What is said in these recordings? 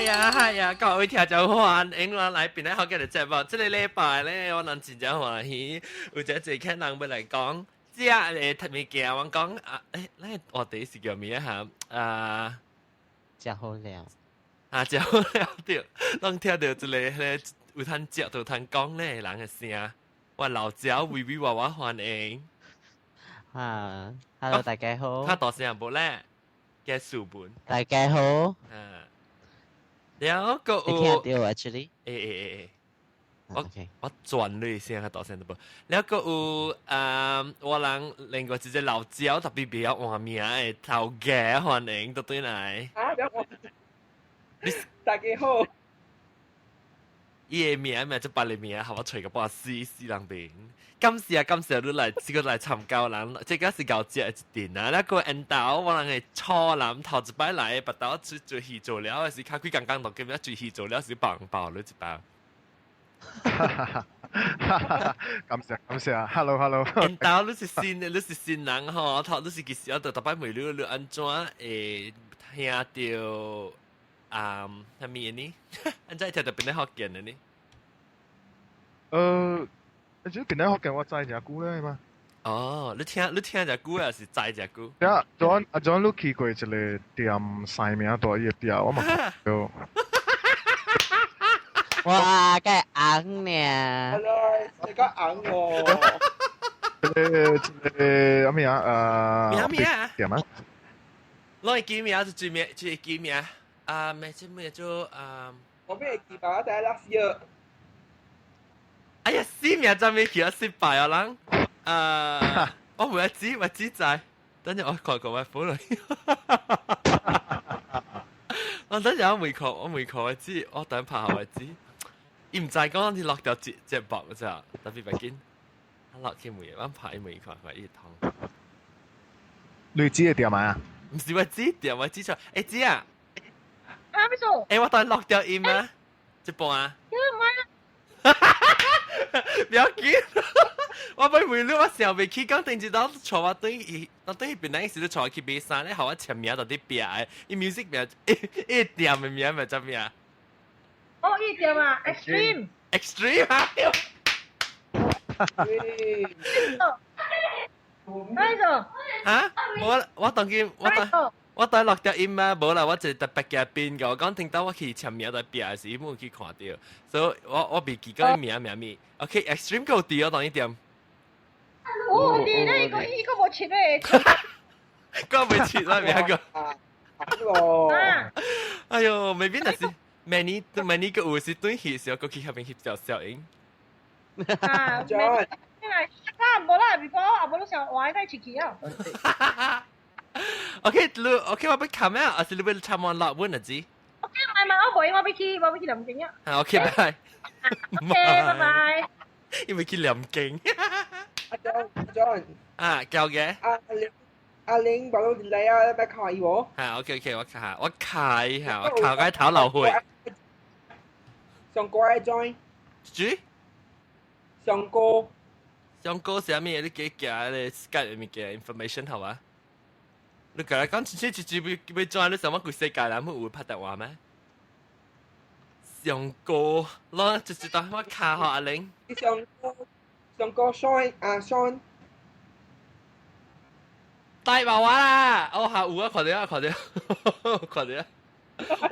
啊係啊，各位聽眾歡迎我來邊咧學嘅節目。這個禮拜咧，我人真正歡喜，有一個客人欲來講，這個物件我講啊，咱個話題是叫咩啊？啊，食好料。啊，食好料對，攏聽著一個彼個有通食就有通講咧人的聲，我老趙微微娃娃歡迎。啊，Hello，大家好。較大聲無咧？嘅書本。大家好。啊，了個你聽著 actually？欸欸欸欸，我我轉你聲較大聲淡薄。了閣有啊，我人另外一個老趙特別袂曉換名的頭家歡迎倒轉來。啊，我大家好。伊的名名就別個名，予我揣個半死死人邊。感謝感謝你來，這個來參加人，這個是搞食一陣啊。那個緣投我人的初男頭一擺來，腹肚做做戲做了，是較幾工工就叫咩做戲做了是放爆了一包。感謝感謝，Hello Hello。緣投你是新的，你是新人吼，頭你是其實我就逐擺問你，你按怎會聽著啊？啥物呢？按怎會聽著邊咧福建的呢？你邊咧福建我知誠久咧嘛。哦，你聽誠久還是知誠久？呀，昨晚啊，昨晚你去過一個店，西名大伊的店，我嘛看著。哇，梗係紅呢！ Hello，你講紅喎。一個一個啥物啊？名名啊？店啊？攏會記名，就最名最會記名。啊，咩這咩做啊？我欲會記吧，我知 last year。哎呀，死名真未記啊，失敗啊人。啊，我袂知，我只知。等陣我看看我 phone 我等陣我未看，我未看我知，我等拍下我知。伊毋知講你落掉節節目咋，特別袂緊。落去問，我拍伊問看看伊通。你知嘅店啊？毋是我知店，我知錯。欸知啊？啊，咩做？欸，我當落掉音啊，一半啊。不要緊，我欲問你，我想袂起講，頂一道坐我對伊，我對彼邊那時你坐我去買衫咧，予我簽名到底壁的，伊 music 名，伊店的名名叫咩啊？哦，伊店啊，Extreme。 Extreme 啊！喂。咩做？啊！我當見我當。我當落掉音啊，無啦，我就特別嘅邊個，我講聽到我去簽名在壁時，冇去看著，所以我未記講伊名名物。OK，Extreme 夠佇我當伊店。哦，佇咧，伊個無切咧。個未切啦，名個。哦。哎喲，maybe 那是明年明年個有時對戲時候，閣去彼邊翕照相影。啊，明年啊，無啦，如果啊無你想玩，再一起啊。 OK，你 OK，我欲冚咩？還是你欲參我落阮就知？OK，唔係唔係，我無我欲去念經啊。啊，OK，拜。 OK，拜拜。因為去念經。阿 John，阿 John。啊，交嘅。阿玲，阿玲，把我來啊，欲開無？啊，OK OK，我卡，我開下，我卡個頭流血。上歌愛 join。住？上歌。上歌是啥物？你記寄咧 Skype 物件 information 好嘛？你共我講清楚，一直欲欲轉，你想我規世界人有拍電話咩？上歌，攞直接當我卡予阿玲。上歌，上歌 Sean 啊 Sean。大娃娃啦！哦，下有啊，看著啊，看著，看著。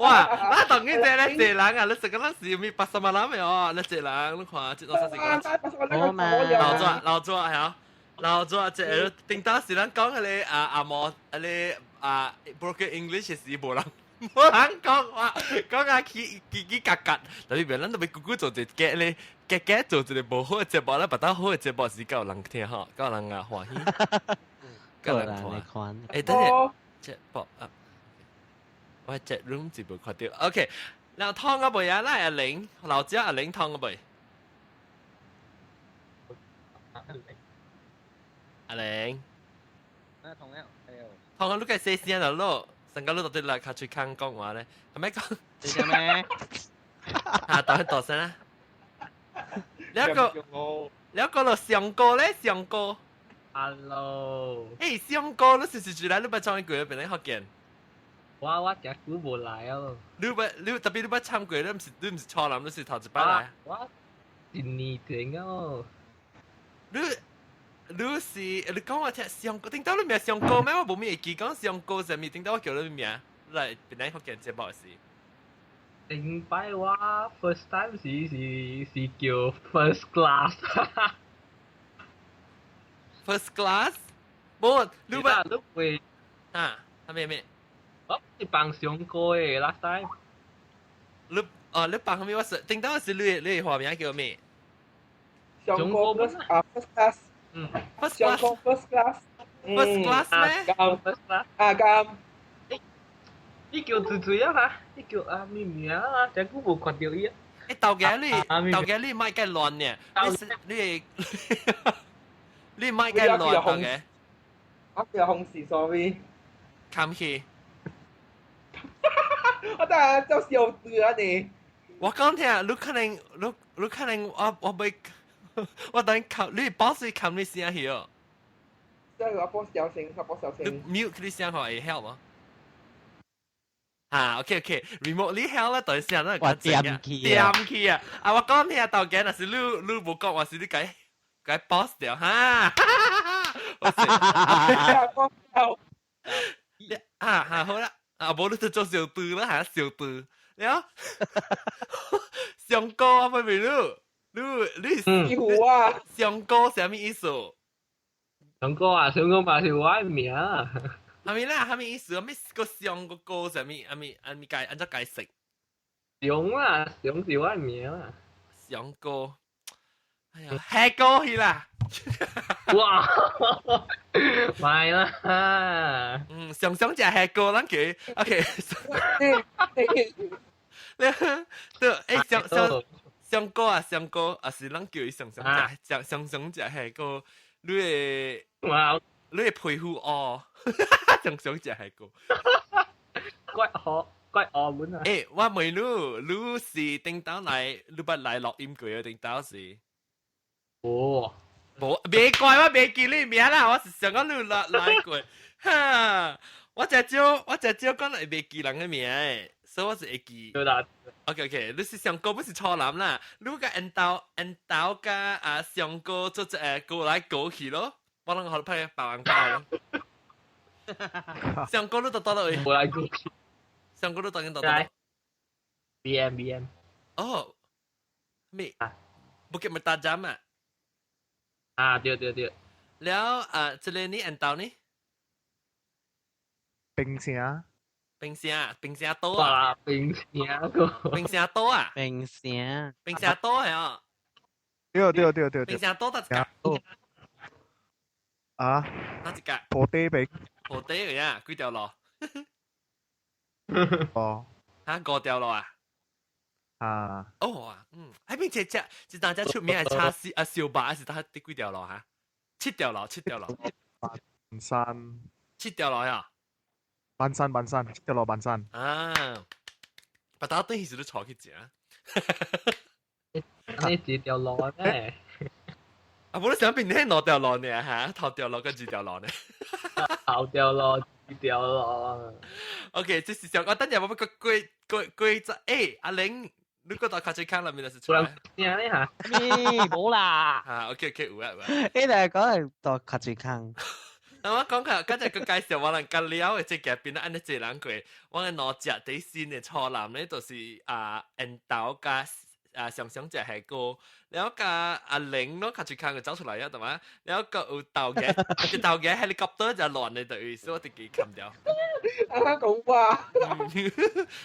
哇！啊，當然這咧濟人啊，你食個咱是咪80萬人的哦？你濟人，你看，這都是個。好嘛。老左，老左係啊。老左這個頂當時咱講彼個啊阿毛，彼個啊 broken English 是無人無人講話，講啊起嘰嘰嘎嘎，特別咱都欲久久做一個咧，加加做一個無好的節目，咱別當好的節目是夠人聽吼，夠人啊歡喜，夠人看。欸，等下，節目啊，我這 room 就無看著，OK。然後湯個未啊？咱阿玲，老姐阿玲湯個未？阿玲，阿玲，啊，同了，哎呦，湯個你該細聲了咯，上個你到底來較喙空講話咧，係咪講？細聲咩？啊，大大聲啦！兩個，兩個咯，上歌咧，上歌。 Hello。欸，上歌，你是是住來你捌創過邊咧福建？我真久無來哦。你捌你特別你捌參過，你毋是初男，你是頭一擺來。我一年前哦。你是你講我聽上頂到你名上高咩？我無咩會記講上高啥物，頂到我叫你名來邊咱福建節目時。頂擺我 first time 是叫 first class。 First class？無，你捌你會啊？係咩咩？我是幫上高的 last time。你哦，你幫啥物？我是頂到是你的花名叫咩？上高 first 啊 first class。嗯，first 上高 first class。 First class 咩？啱 first class 啊啱。你叫水水啊哈？你叫啊咩名啊？真久無看到伊啊！欸，豆家你豆家你莫計亂呢？你莫計亂豆家。我叫紅事，sorry。冚去。我等下做小子啊你。我講聽，你可能你可能我欲我等冚你 boss 冚你聲去哦。即係我 boss 小聲，我 boss 小聲。你 mute 你聲會 help 嗎？啊，OK OK，remotely help 啦，等聲啦，我掂去啊，掂去啊！啊，我講聽豆家，若是你無講，我是你改改 boss 掉哈。我啊啊好啦，啊無你就做小豬啦，嚇小豬，了上高啊，妹妹你你你啊，上高啥物意思？上高啊，上高嘛是我的名。係咪啦？係咪意思？咩個上個高啥物？係咪係咪解按怎解釋？上啊，上是我的名啊。上高，哎呀，黑哥去啦！哇，買啦！嗯，上上隻黑哥，咱叫 OK。你對，欸，上上上哥啊，上哥啊，是咱叫伊上上隻上上上隻黑哥，你的哇，你的皮膚哦，上上隻黑哥，怪好怪澳門啊！欸，我問你，你是頂當來，你捌來錄音過啊？頂當是？哦。無，別怪我袂記你名啦，我是想講你來來過，哈！我只少講會袂記人的名，所以我是會記。對啦。 OK OK，你是上哥不是初男啦，你共緣投緣投共啊上哥做一個過來過去咯，我攏予你拍包紅包咯。上哥你到佗位？過來過去。上哥你當緊到佗？ B M B M。哦，咩？Bukit Mertajam 啊？啊，對對對。了啊，這個你緣投呢？檳城。檳城，檳城島啊！檳城個。檳城島啊！檳城。檳城島係啊。對對對對對。檳城島佗一格？啊？佗一格？坡底邊。坡底個呀？幾條路？哦。嚇，五條路啊？啊。哦啊，嗯，喺邊隻隻，是當隻出名的叉燒啊燒肉，還是佗佇幾條路嚇？七條路，七條路。板山。七條路呀？板山板山，七條路板山。啊，把大家時都坐去食。你一條路咩？啊，無你想變你兩條路呢嚇？頭條路跟二條路呢？頭條路，二條路。 OK，這是上我等下我欲閣過過過則，欸，阿玲，你閣到卡最康那邊就是出來。咩咧嚇？咩無啦？啊，OK OK，有啊有啊。你嚟講係到卡最康。我講下，剛才個介紹我人夾了的這個變得按呢濟人過，我的兩隻底線的初男咧，就是啊緣投佮啊上上隻係個，然後佮阿玲咯，較最康就走出來啊，對嘛？然後閣有豆嘅，隻豆嘅 helicopter 就亂的，等於所以我直接冚掉。啱啱講話。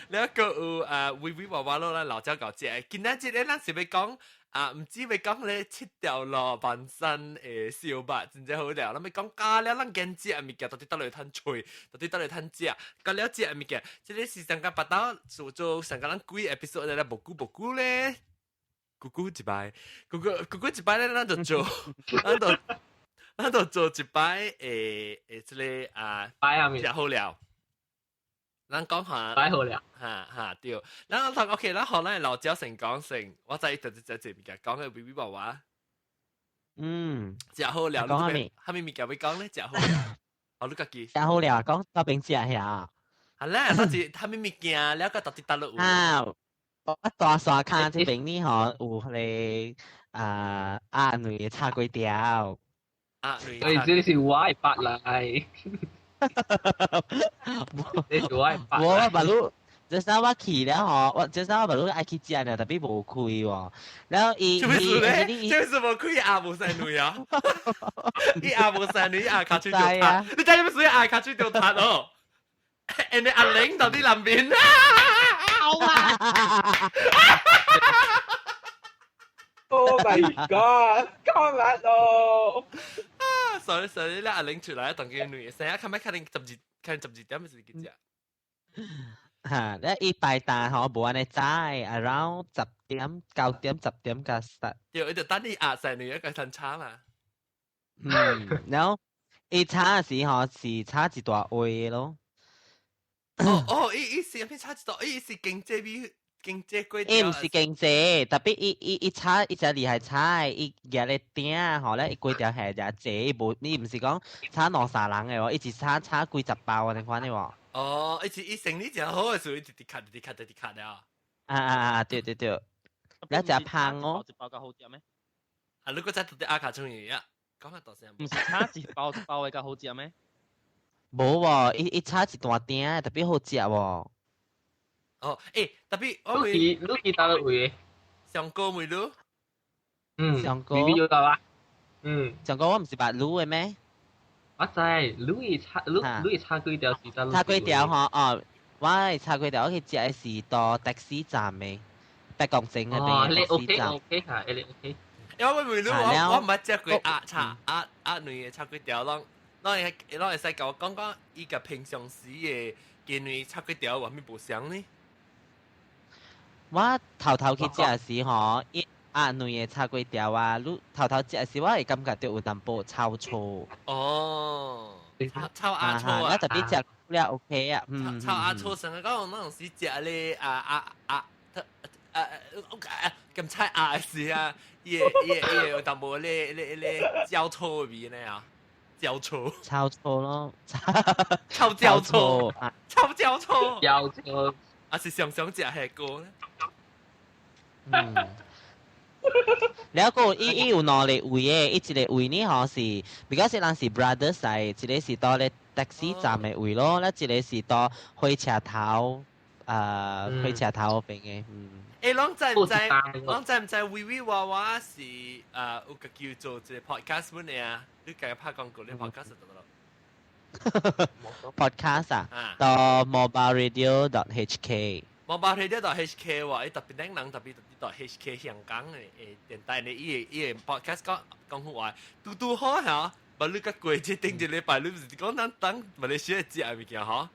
然後閣有啊微微娃娃咯，咱老早搞食。今仔日咧，咱是欲講啊，毋止欲講咧七條路板山的燒肉，真正好料。咱欲講加了，咱堅食的物件到底佗落通揣，到底佗落通食，加了食的物件，這個是上個腹肚做做上個咱幾 episode 咧，無久無久咧，久久一擺，久久久久一擺咧，咱就做，咱就做一擺的這個啊，食好料。咱講下，擺好了，哈哈對。咱我 OK，咱予咱老鳥先講先，我知就是這這物件講的微微娃娃。食好料，講啥物？啥物物件欲講咧？食好料，哦，你家己。食好料，講到邊食遐？係咧，到時他咪物件，了個到底佗落有？啊，我大沙坑這邊呢吼有彼個啊鴨卵的炒粿條。鴨所以這是我的捌來，這是我的捌。我捌汝，就是我去了吼，我就是我捌汝愛去食呢，特別無開喎。然後伊做咩事咧？伊做咩事無開鴨無生卵啊？伊鴨無生卵，鴨跤手就塌。你知咩事？鴨跤手就塌哦。人哋阿玲到底南邊啊？好啊！ Oh my god！講乜咯？啊，sorry sorry，咧阿玲出來當佢女，成日看咪看定十二，看12點是幾隻？嚇！咧伊排檔吼無按呢早，around 10點、9點、10點較 start。對，伊就等你鴨生卵一個趁炒嘛。嗯，然後伊炒的時吼是炒一大鍋咯。哦哦，伊伊是邊炒一大，伊是經濟比經濟粿伊毋是經濟，特別伊伊伊炒伊真厲害炒，伊舉咧鼎吼咧，伊粿條係誠濟，伊無伊毋是講炒兩三人的喎，伊是炒炒幾十包按呢款的喎。哦，伊是伊生意真好的時候，伊直直卡直直卡直直卡了。啊啊啊！對對對，你食芳哦。一包較好食咩？啊，你閣再特啲鴨跤手啊，講下大聲。毋是炒一包一包的較好食咩？無喎，伊伊炒一大鼎，特別好食喎。哦，欸，特別我你去你去佗落位？上高未你？嗯，上高。你有到啊？嗯，上高我毋是捌滷的咩？我知，你炒你你炒粿條是佗炒粿條吼哦，我炒粿條我去食的是到的士站的，八公井那邊的的士站。哦，你 OK OK 嚇，你 OK。因為我問你，我我毋捌食過鴨炒鴨鴨卵的炒粿條，攏攏會攏會使共我講講伊佮平常時的雞卵炒粿條有啥物無相呢？我頭頭去食的時吼，伊鴨卵的炒粿條啊，你頭頭食的時，我會感覺著有淡薄臭臭。哦，臭鴨臭啊！我特別食了 OK 啊，嗯。臭鴨臭成日講那陣時食咧啊啊啊啊啊咁菜鴨時啊，伊會伊會伊會有淡薄咧咧咧焦臭的味呢啊，焦臭。臭臭咯，臭焦臭，臭焦臭，焦臭。啊是常常食彼個咧。嗯。了個伊伊有兩個位的，伊一個位呢吼是，比較是人是 brothers 來，一個是佗咧的士站的位咯，咧一個是佗火車頭，啊火車頭邊的，嗯。欸，攏知毋知？攏知毋知？微微娃娃是啊，有個叫做一個 podcast 本的啊，你家己拍廣告，你 podcast 就得咯。 podcast 啊，佗 mobileradio.hk。 mobileradio.hk 喎，伊特別頂人特別特別 .hk 香港的誒電台呢，伊個伊個 podcast 講講好話，拄拄好嚇，無你甲過這頂一禮拜，你毋是講咱等馬來西亞食物件吼？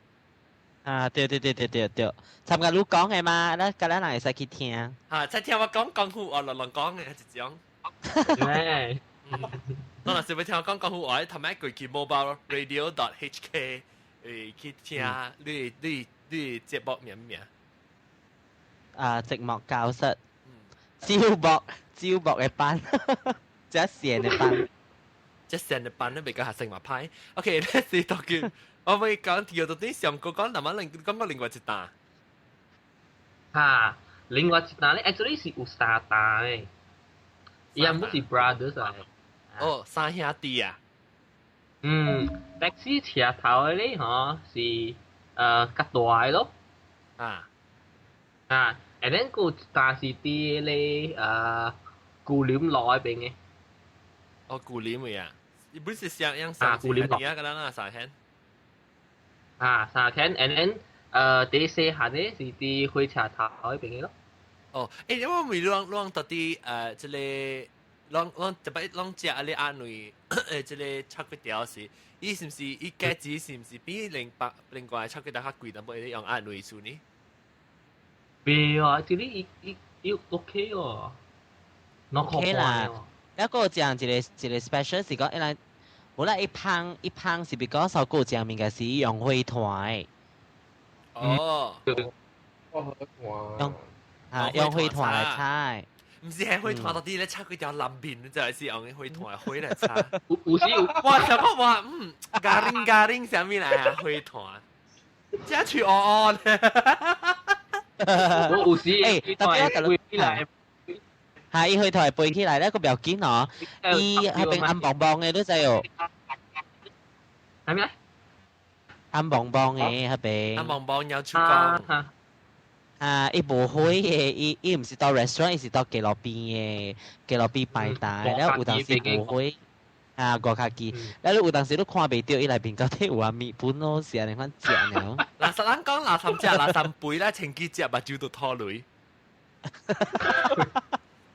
啊，對對對對對對，參加你講的嘛，咱佮咱人會使去聽。嚇，才聽我講講好話，亂亂講的一種。咩？我若是欲聽我講講好話，頭擺過去 mobileradio.hk 誒去聽你你你節目名名。啊！寂寞教室，招博招博的班，這線的班，這線的班咧比較學生嘛歹。OK，咧是當佢，我會講叫做啲上個講，那麼另講過另外一單。嚇，另外一單咧，actually 是有三單的，伊也毋是 brothers 來。哦，三兄弟啊。嗯，的士車頭的咧吼是較大的咯。啊。啊，and then 閣有一單是佇咧舊林路彼邊的。哦，舊林位啊，伊本是相樣啊，舊林路啊，個人啊，三坑。啊，三坑，and then 第四行咧是佇火車頭彼邊的咯。哦，欸，我問你，攏到底這個，攏攏特別攏食啊，你鴨卵這個炒粿條時，伊是毋是伊價錢是毋是比另百另外炒粿條較貴淡薄？用鴨卵處呢？袂啊，這裡伊伊伊 OK 哦，OK 啦。一個講一個一個 special 是講，因為無啦，一芳一芳是比較少個講物件是用火炭的。哦，哦，用啊用火炭來炒。毋是係火炭到底咧炒粿條南面，就係是用火炭火來炒。有有時有，哇！想講話嗯，咖喱咖喱啥物來啊？火炭。食喙烏烏咧。我有時誒，特別我會起來，係伊去台背起來咧，個不要緊哦，伊係邊暗磅磅嘅都知哦。係咩？暗磅磅嘅係邊。暗磅磅有出講。啊！伊無開嘅，伊伊毋是到 restaurant，伊是到街路邊嘅，街路邊擺檔，了有當時無開，啊，五卡機，了你有當時你看袂著，伊內面到底有啥物本咯，是按呢款食呢？嗱，實咱講垃圾食垃圾杯啦，前幾隻目睭都拖淚。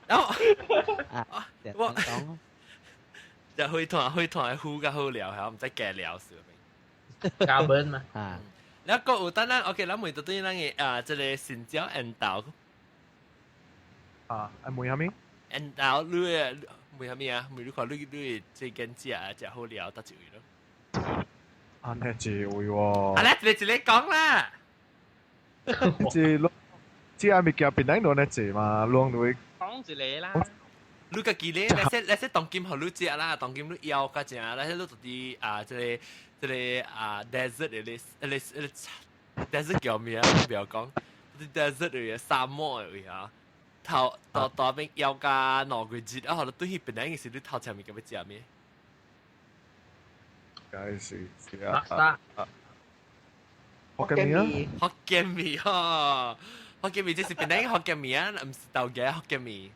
然後啊，我就去團去團糊較好料，係唔使加料少。加本嘛。啊。了個有當咱 OK，咱問到對咱嘅啊，這個新椒緣投。啊，啊問啥物？緣投你嘅問啥物啊？問你看你你最近食食好料佗一位咯？按呢一位喎。啊，來一個一個講啦。這這物件本來攏咧濟嘛，攏會講一個啦。你家己咧，那些那些當今予你食啦，當今你枵較正，那些你就佇啊，這個這個啊 desert 的咧，咧咧 desert 叫咩啊？不要講，desert 的沙漠的位啊，頭到到邊枵甲兩個月，啊，予你對彼邊來時，你頭前物件欲食咩？梗是食啊！福建麵啊！福建麵吼，福建麵這是檳城福建麵啊，毋是豆芽福建麵。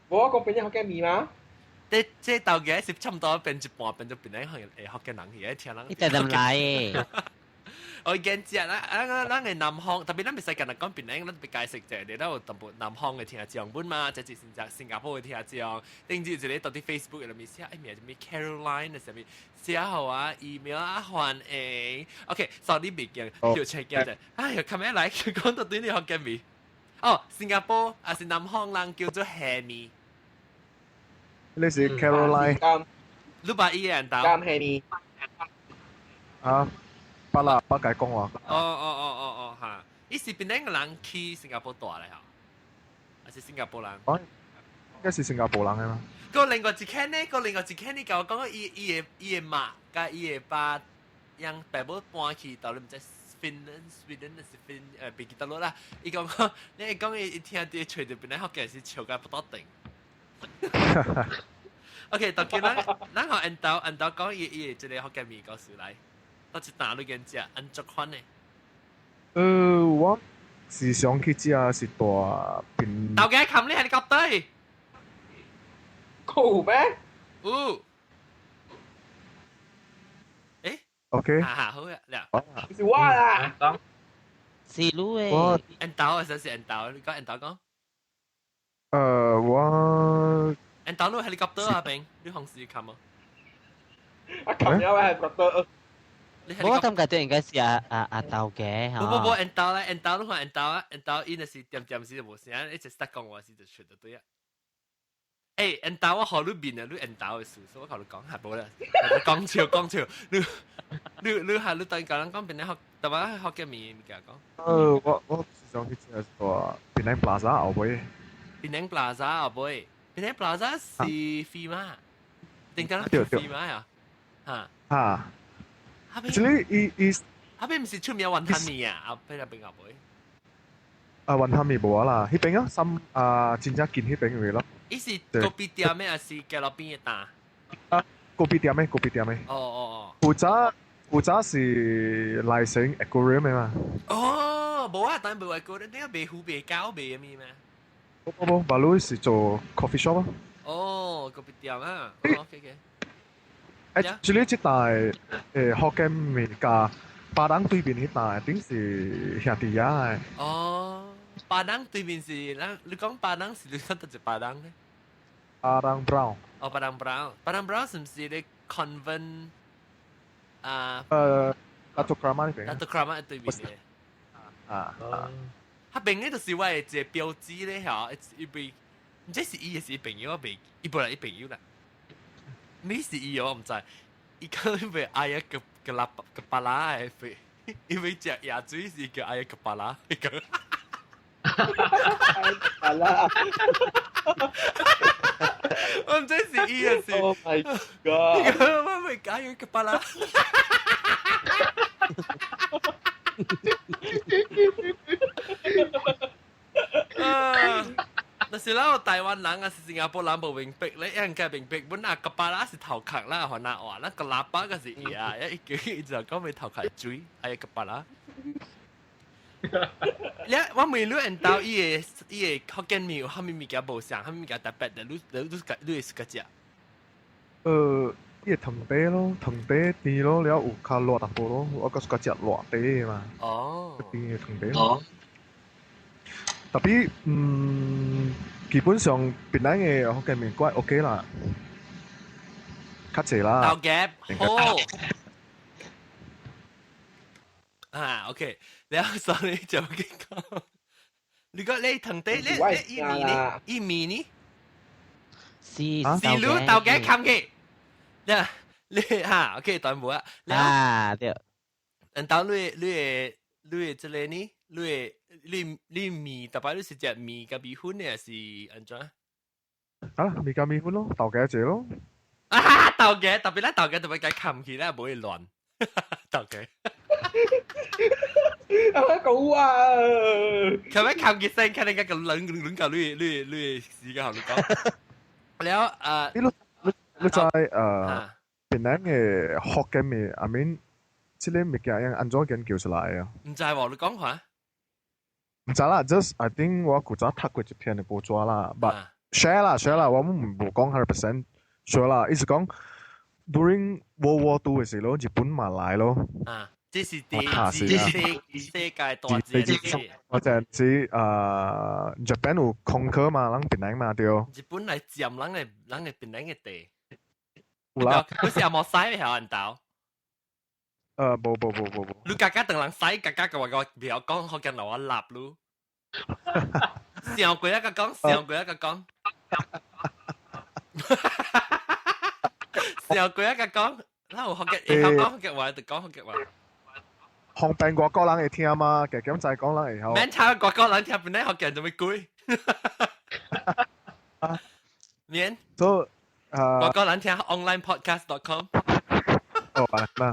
我講檳城福建麵嗎？這這豆芽是差不多變一半，變做檳城福建人去，聽人。伊定定來的。我見食啦，啊，咱的南方，特別咱袂使干焦講檳城，咱別解釋者，你咱有淡薄南方的聽眾本嘛，這是新加坡的聽眾，頂住一個到佇 Facebook 內面寫，哎名啥物 Caroline 的啥物，寫予我 email 啊歡迎，OK，sorry 袂驚，叫車驚者，哎呀，琴日來講到對你福建麵，哦，新加坡也是南方人叫做蝦麵。你是 Caroline？你把伊緣投？鹹蝦麵。啊。捌啦，捌共講話。哦哦哦哦哦，哈！伊是檳城个人去新加坡蹛來吼，還是新加坡人？哦，應該是新加坡人的嘛。個另外一間呢？個另外一間你共我講，伊伊的伊的媽佮伊的爸，讓爸母搬去到你毋知 Finland、Sweden 還是 Fin 袂記得落啦。伊講講，你講伊一聽著揣著檳城福建是笑甲腹肚長。OK，當今咱咱予緣投緣投講伊伊的這个福建麵故事來。佗一擔你見食，按怎款的？我時常去食是蹛檳。豆家冚你係你覺對？有咩？有。欸？OK。哈哈，好啊，了。是我啦。講。是你的。我。緣投啊，就是緣投，你講緣投講。我。緣投你 helicopter 啊邊，你紅時冚啊？啊，冚了 helicopter。我感覺這應該是阿阿阿豆嘅嚇。無無無，緣投啦，緣投你看緣投啊，緣投伊若是恬恬時就無聲，一直塞講話時就出就對啊。欸，緣投我予你面啊，你緣投的事，所以我共你講下無啦，講笑講笑，你你你下你等共人講檳城福，淡薄福建麵物件講。我我時常去食是蹛檳城 Plaza 後尾。檳城 Plaza 後尾，檳城 Plaza 是飛馬，定定飛馬啊，嚇。嚇。這裡伊伊，彼邊毋是出名雲吞麵啊？啊，彼邊後尾。啊，雲吞麵無啦，彼邊啊，三啊，真正近彼邊位咯。伊是咖啡店的，還是街路邊的檔？啊，咖啡店的，咖啡店的。哦哦哦。古早古早是內城 aquarium 的嘛。哦，無啊，但袂 aquarium，點解賣魚賣狗賣啥物咩？無無無，馬路是做 coffee shop 啊。哦，咖啡店啊，OK OK。誒，這裡這帶福建麵佮巴東對面彼帶頂是兄弟仔的。哦，巴東對面是咱，你講巴東是你講佗一巴東咧？巴東 Brown。哦，巴東 Brown，巴東 Brown 是毋是咧 convent 啊？ Datuk Keramat 彼邊。 Datuk Keramat 對面的。啊。彼邊咧就是我的一个標誌咧，吼，伊袂，毋知是伊還是伊朋友，我袂，伊無來伊朋友啦。你是伊我毋知，伊講伊袂 ayam 個個拉個巴拉的肥，因為食椰水是叫 ayam kepala，伊講。巴拉。我毋知是伊還是。 Oh my god！伊講我袂 ayam kepala。啊！但是咱台灣人啊，是新加坡人無明白咧，應該明白本啊個巴拉是頭殼啦，還那話，咱個喇叭個是伊啊，一叫伊就講咪頭殼水，哎個巴拉。你我問你緣投伊个伊个福建麵有啥物物件無相，啥物物件特別的？你你你你會自家食？伊个湯底咯，湯底甜咯，了有較熱淡薄咯，我閣較食熱底的嘛。哦。甜的湯底。哦。特別基本上檳榔的福建麵怪 OK 啦，較濟啦。豆夾好。啊，OK，然後 sorry 就結講，你講你湯底你你伊麵呢？伊麵呢？是是你豆夾冚嘅，你你哈 OK 斷無啊。啊對。然後你你的你的這個呢？你的你你麵特別你是食麵佮米粉的，還是按怎？啊，麵佮米粉咯，豆夾一個咯。啊，豆夾特別咱豆夾特別該冚起來，無會亂。豆夾。啊狗啊！佢咪冚起聲，看你個亂亂亂你你你時間你講。了啊！你你你知檳榔的福建麵，I mean，這個物件用按怎研究出來啊？毋知喎，你講下。毋知啦，just I think 我古早讀過一篇的報紙啦，but share 啦 share 啦，我無講 100% sure 啦，意思講 during World War Two 的時咯，日本嘛來咯。啊，這是第一次世界大戰。我就係Japan 有 conquer 嘛，咱檳榔嘛對。日本來佔咱的咱的檳榔的地。有啦。你是有冇使未曉人鬥？無無無無無。你家家當人使，家家個話個袂曉講福建話，我立你。上過一個講，上過一個講。上過一個講，咱有福建，會曉講福建話就講福建話。方便外國人會聽嘛？加減知講人會曉。免抄外國人聽，本來福建做咩鬼？免。所以外國人聽 onlinepodcast.com。哦，嗱。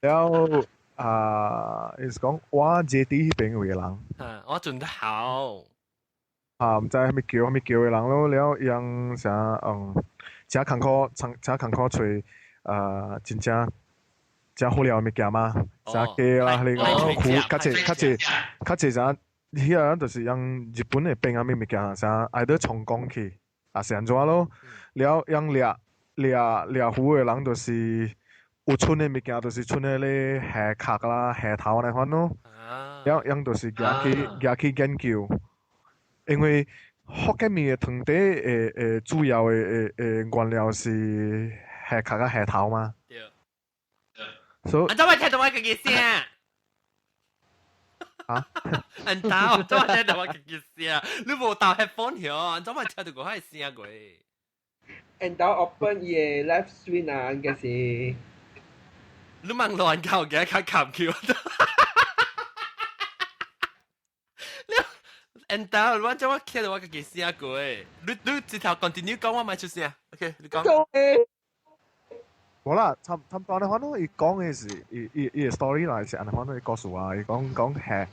了啊，伊是講我姐弟彼邊有個人。啊，我準得好。啊，毋知蝦米叫蝦米叫的人咯，了伊人啥誠艱苦，誠艱苦揣真正誠好料的物件嘛，啥雞啦，彼個苦，較濟較濟較濟啥，彼個就是用日本的兵啥物物件，啥愛得充公去，啊是按怎咯？了用掠掠掠魚的人就是有剩的物件，就是剩彼个蝦殼啦、蝦頭按呢款咯。了用就是舉去舉去研究，因為福建麵的湯底的的主要的的的原料是蝦殼佮蝦頭嘛。對。所以。按怎會聽到我家己聲？啊？按怎我怎會聽到我家己聲？你無戴 headphone 曉？按怎會聽到我的聲過？按到 open 伊的 live stream 啊，應該是。你問亂教嘅，較冚去。按到我怎我聽到我家己聲過？你你直頭 continue 講，我莫出聲。OK，你講。無啦，差差毋多按呢款咯。伊講的是伊伊伊的 story 啦，是按呢款咯。伊故事啊，伊講講蝦，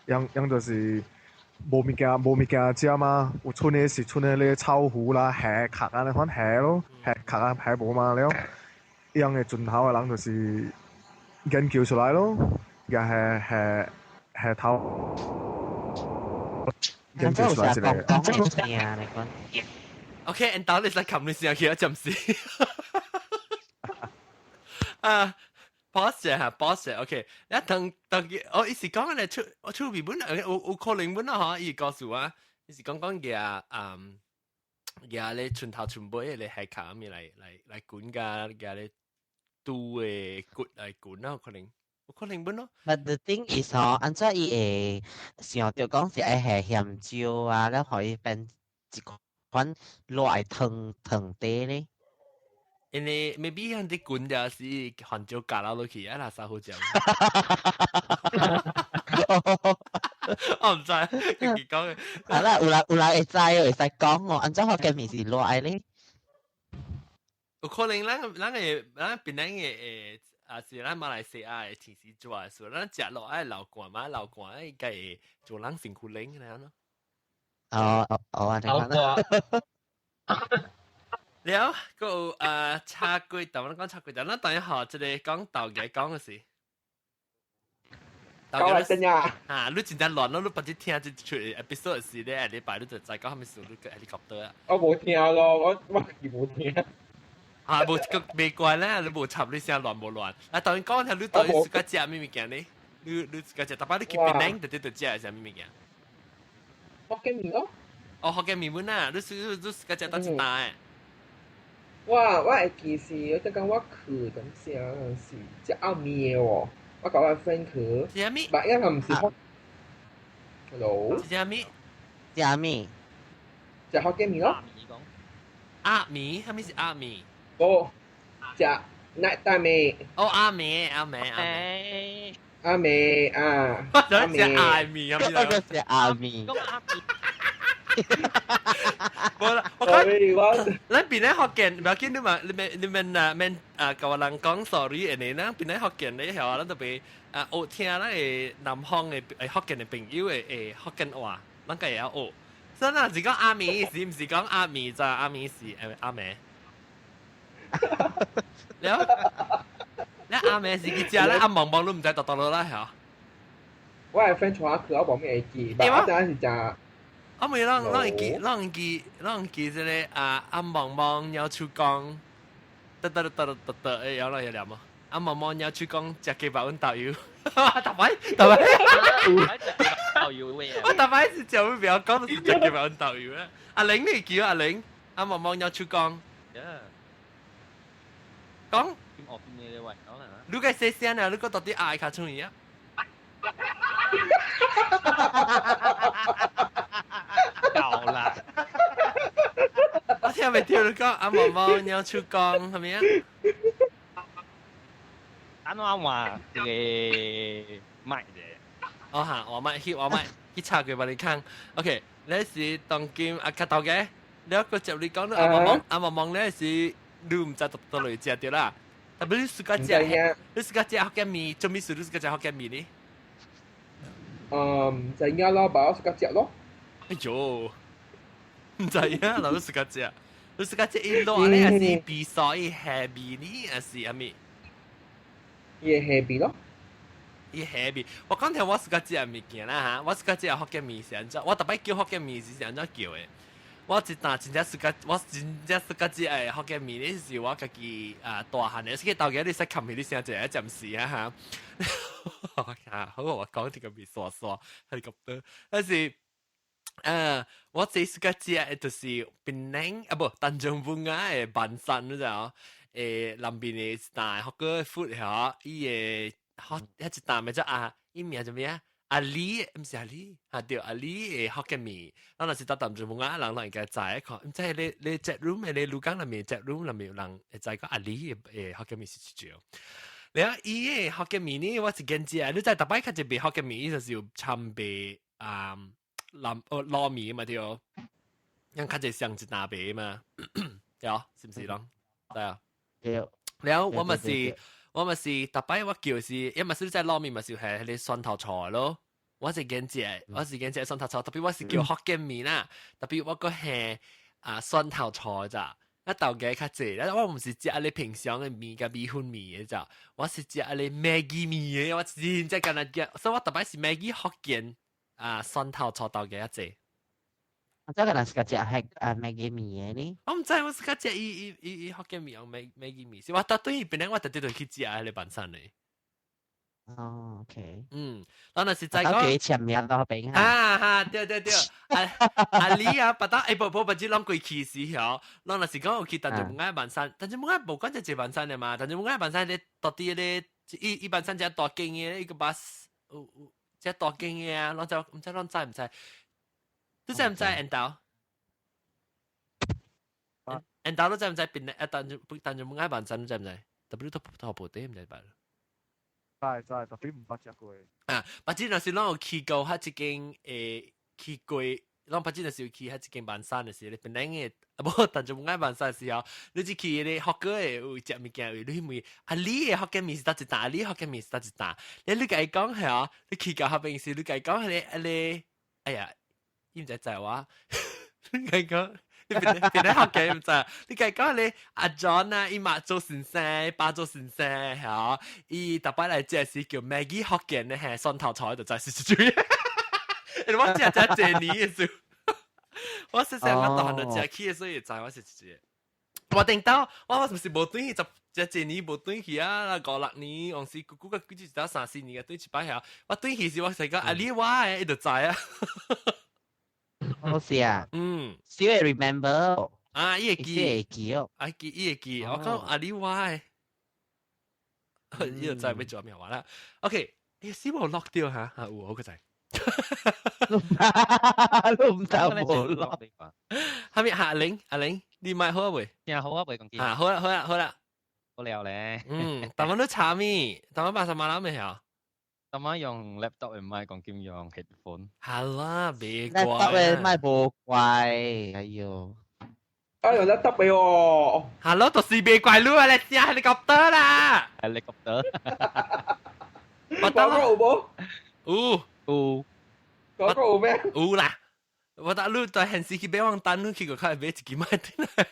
樣樣就是無物件無物件食嘛，有剩的是剩的咧臭魚啦、蝦殼按呢款蝦咯，蝦殼啊蝦無嘛了。樣的船頭的人就是研究出來咯，也蝦蝦蝦頭研究出來一個。 OK，然後你來冚你聲去啊，暫時。啊，pause 下，pause，OK。一等等，我伊是講咧出我出面本有有可能本啊，嗬，伊告訴我，伊是講講嘅嘅咧船頭船尾咧係卡面來來來管㗎，嘅咧拄的骨來管啊，可能有可能本咯。 But the thing is 嗬，按怎伊會想著講是愛下鹹椒啊，了予伊變一款熱的湯湯底咧？因為 maybe 人哋管就是番椒加落去，啊，垃圾好食。我毋知，自己講嘅。啊啦，有人有人會知，會使講哦。按怎福建麵是熱的咧？有可能咱咱個咱檳榔的誒啊是咱馬來西亞的天時做的，所以咱食落愛流汗嘛，流汗應該會做人身軀冷咁樣咯。哦哦，我聽流汗。了個炒粿條，咱講炒粿條，咱等一下這個講豆芽講的是。講嚟真呀！啊，你真正亂咯，你不知聽這出 episode 時咧，禮拜你就知講啥物事，你個 helicopter 啊。我無聽咯，我無聽。啊，無個未怪咧，你無插你聲亂無亂？啊，當然講下你到底自家食咩物件呢？你自家食，逐擺你去檳城就佇度食啥物物件？福建麵咯。哦，福建麵粉啊，你自家食佗一擔的？我會記是，我講我去當時是食暗暝的喎。我共我 friend 去。食啥物？但因為毋是福。Hello。食啥物？食啥物？食福建麵咯。鴨麵，啥物是鴨麵？哦，食 night time 的。哦，鴨麵，鴨麵，鴨麵。鴨麵啊。我想食鴨麵，我想食鴨麵。講鴨麵。無啦，我講，咱邊咧福建，不要緊，你嘛，你免啊免啊，共人講 sorry 的呢，咱邊咧福建咧，曉咱特別啊學聽咱的南方的福建的朋友的福建話，咱家會曉學。所以咱是講鴨麵，是毋是講鴨麵咋？鴨麵是鴨麵。了，你鴨麵是去食咧，鴨茫茫你毋知倒倒落來曉？我的 friend 帶我去，我無咩會記，但我知影是食。我咪攏會記這個啊，阿茫茫鳥手工，得得得得得得，會曉來曉嗎？阿茫茫鳥手工食雞肉阮豆油，逐擺逐擺，豆油味我逐擺是食不要講，就是食雞肉阮豆油啊！阿玲你記阿玲，阿茫茫鳥手工，講，你該細聲啊！你閣到底嗌較出去啊？夠啦！我聽袂著你講阿毛毛鳥手工係咪啊？安怎換這個麥者？哦哈，我麥去我麥去查過幫你看。OK，你是當今阿卡頭嘅，你一個接你講阿毛毛阿毛毛咧是你毋知倒倒來食著啦。特別你自家食，你自家食福建麵，做咩事你自家食福建麵呢？毋知影咯，但我自家食咯。哎喲，毋知影，老自家食，你自家食伊落咧，還是比賽伊下面呢，還是啥物？伊下面咯。伊下面，我講聽我自家食物件啦嚇，我自家食福建麵是按怎？我逐擺叫福建麵是按怎叫的？我一當真正自家，我真正自家食的福建麵咧，是我家己啊大漢的，是個頭家你使冚起你聲一個暫時啊嚇。啊，好，我講這個麵刷刷，係咁多，但是。我最自家食的就是檳城啊，無丹絨布亞的萬山，你知影？南邊的一檔 hawker food 嚇，伊的好，彼一檔名叫阿，伊名叫咩啊？阿李，毋是阿李，啊對，阿李的福建麵。咱若是到丹絨布亞，人攏應該知看，毋知你 chat room 的你鷺港內面 chat room 內面有人會知講阿李的福建麵是一種。了伊的福建麵呢，我是見食，你知逐擺較濟賣福建麵，伊就是有摻賣啊。南哦糯米嘛對，樣較濟上一大賣嘛，對，是毋是攏？對啊。對。了我嘛是，逐擺我叫是，因為是在糯米嘛是係彼个蒜頭菜咯。我是見食蒜頭菜，特別我是叫福建麵啦，特別我閣係啊蒜頭菜咋。啊豆家較濟，我毋是食你平常的麵佮米粉麵的咋，我是食你 Maggi 麵的，我真正敢若食，所以我逐擺是 Maggi 福建啊蒜頭菜豆家較濟。我這個人是個食係啊 Maggi 麵的呢？我毋知我是較食伊福建麵用 Maggi 麵，是我到對本來我特別就去食彼个晚餐的。哦，OK。嗯，咱若是在講。幾前面都邊啊哈，對對對，阿阿李啊，別當欸，無無，不知攏過去時候，咱若是講有去丹絨布亞萬山，丹絨布亞無管這濟萬山的嘛，丹絨布亞萬山咧，到底咧，伊萬山遮大間的一個 bus，有遮大間的啊，攏知毋知攏知毋知？你知毋知緣投？緣投你知毋知邊啊？丹絨布亞萬山你知毋知？特別你都都部隊毋知吧？知知，特別毋捌食過。啊，捌只若是攏有去過，彼一間去過，咱捌陣時去喺一間晚餐嘅時，你本來嘅，無，但就唔愛晚餐時候，你只去咧學過嘅有食物件，你問啊你嘅福建麵是佗一擔，你福建麵是佗一擔，你共伊講係啊，你去到彼邊時，你共伊講彼个彼個，哎呀，伊毋知知我，你共伊講。你邊邊咧學嘅唔知？你共伊講咧阿 John 啊，伊媽做先生，爸做先生，嚇，伊逐擺來食是叫 Maggie 福建嘅，嘿，蒜頭菜就知是這種。我食食這年嘅時，我細細我大漢就食起，所以知我是這。我頂到我是毋是無轉去十這這年無轉去啊？五六年，往時久久個幾一三四年嘅轉一擺下，我轉去時我是講啊，你我嘅，伊就知啊。好是啊，嗯，still remember 啊，伊會記，會記哦，啊記，伊會記，我講啊你我嘅，伊就知欲做咩話啦。OK，欸，死無落掉嚇，啊有我個知。你唔得無落。係咪阿玲？阿玲，你買好啊未？聽好啊未？講見。啊，好啦好啦好啦，好了咧。嗯，但我都查咪，但我八十萬啦未啊？今晚用 laptop 唔係講兼用 headphone。係啦，別怪。 laptop 嘅咪無怪，哎喲。啊，用 laptop 嘅喎。係咯，就是別怪你啊！你試 helicopter 啦。 helicopter。我得啦，有無？有。有。嗰個有咩？有啦。我得你在現時去買網單，你去過較買一支麥轉來。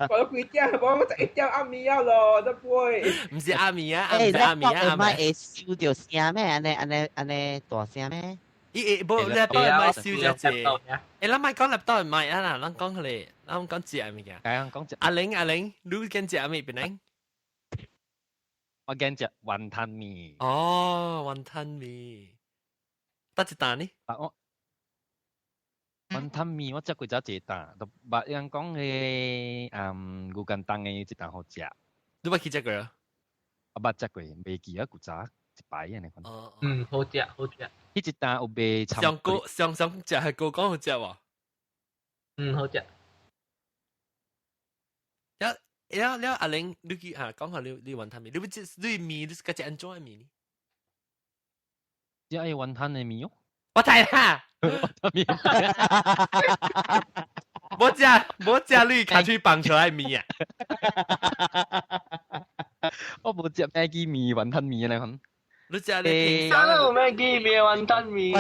我幾點？我一點暗暝啊咯，都背。唔是暗暝啊，唔是暗暝啊，咪會收到聲咩？按呢按呢按呢大聲咩？伊會無你當咪收只隻。欸，咱莫講入當咪啊啦，咱講佢咧，咱講食物件。係啊，講食。阿玲阿玲，你揀食咩邊玲？我揀食雲吞麵。哦，雲吞麵。得一擔呢？啊我。雲吞麵我食過只一擔，就捌人講嘅嗯牛肝當嘅一擔好食。你捌去食過啊？我捌食過，袂記啊，古早一擺按呢款。哦。嗯，好食好食。彼一擔有賣上個上上食係個講好食喎。嗯，好食。了了了，阿玲，你去啊講下你你雲吞麵，你欲食你麵你是食按怎的麵呢？只愛雲吞的麵哦。我知啦。無食無食你跤喙放出來麵啊！我無食 Maggi 麵、雲吞麵按呢款。你食你平常有 Maggi 麵、雲吞麵。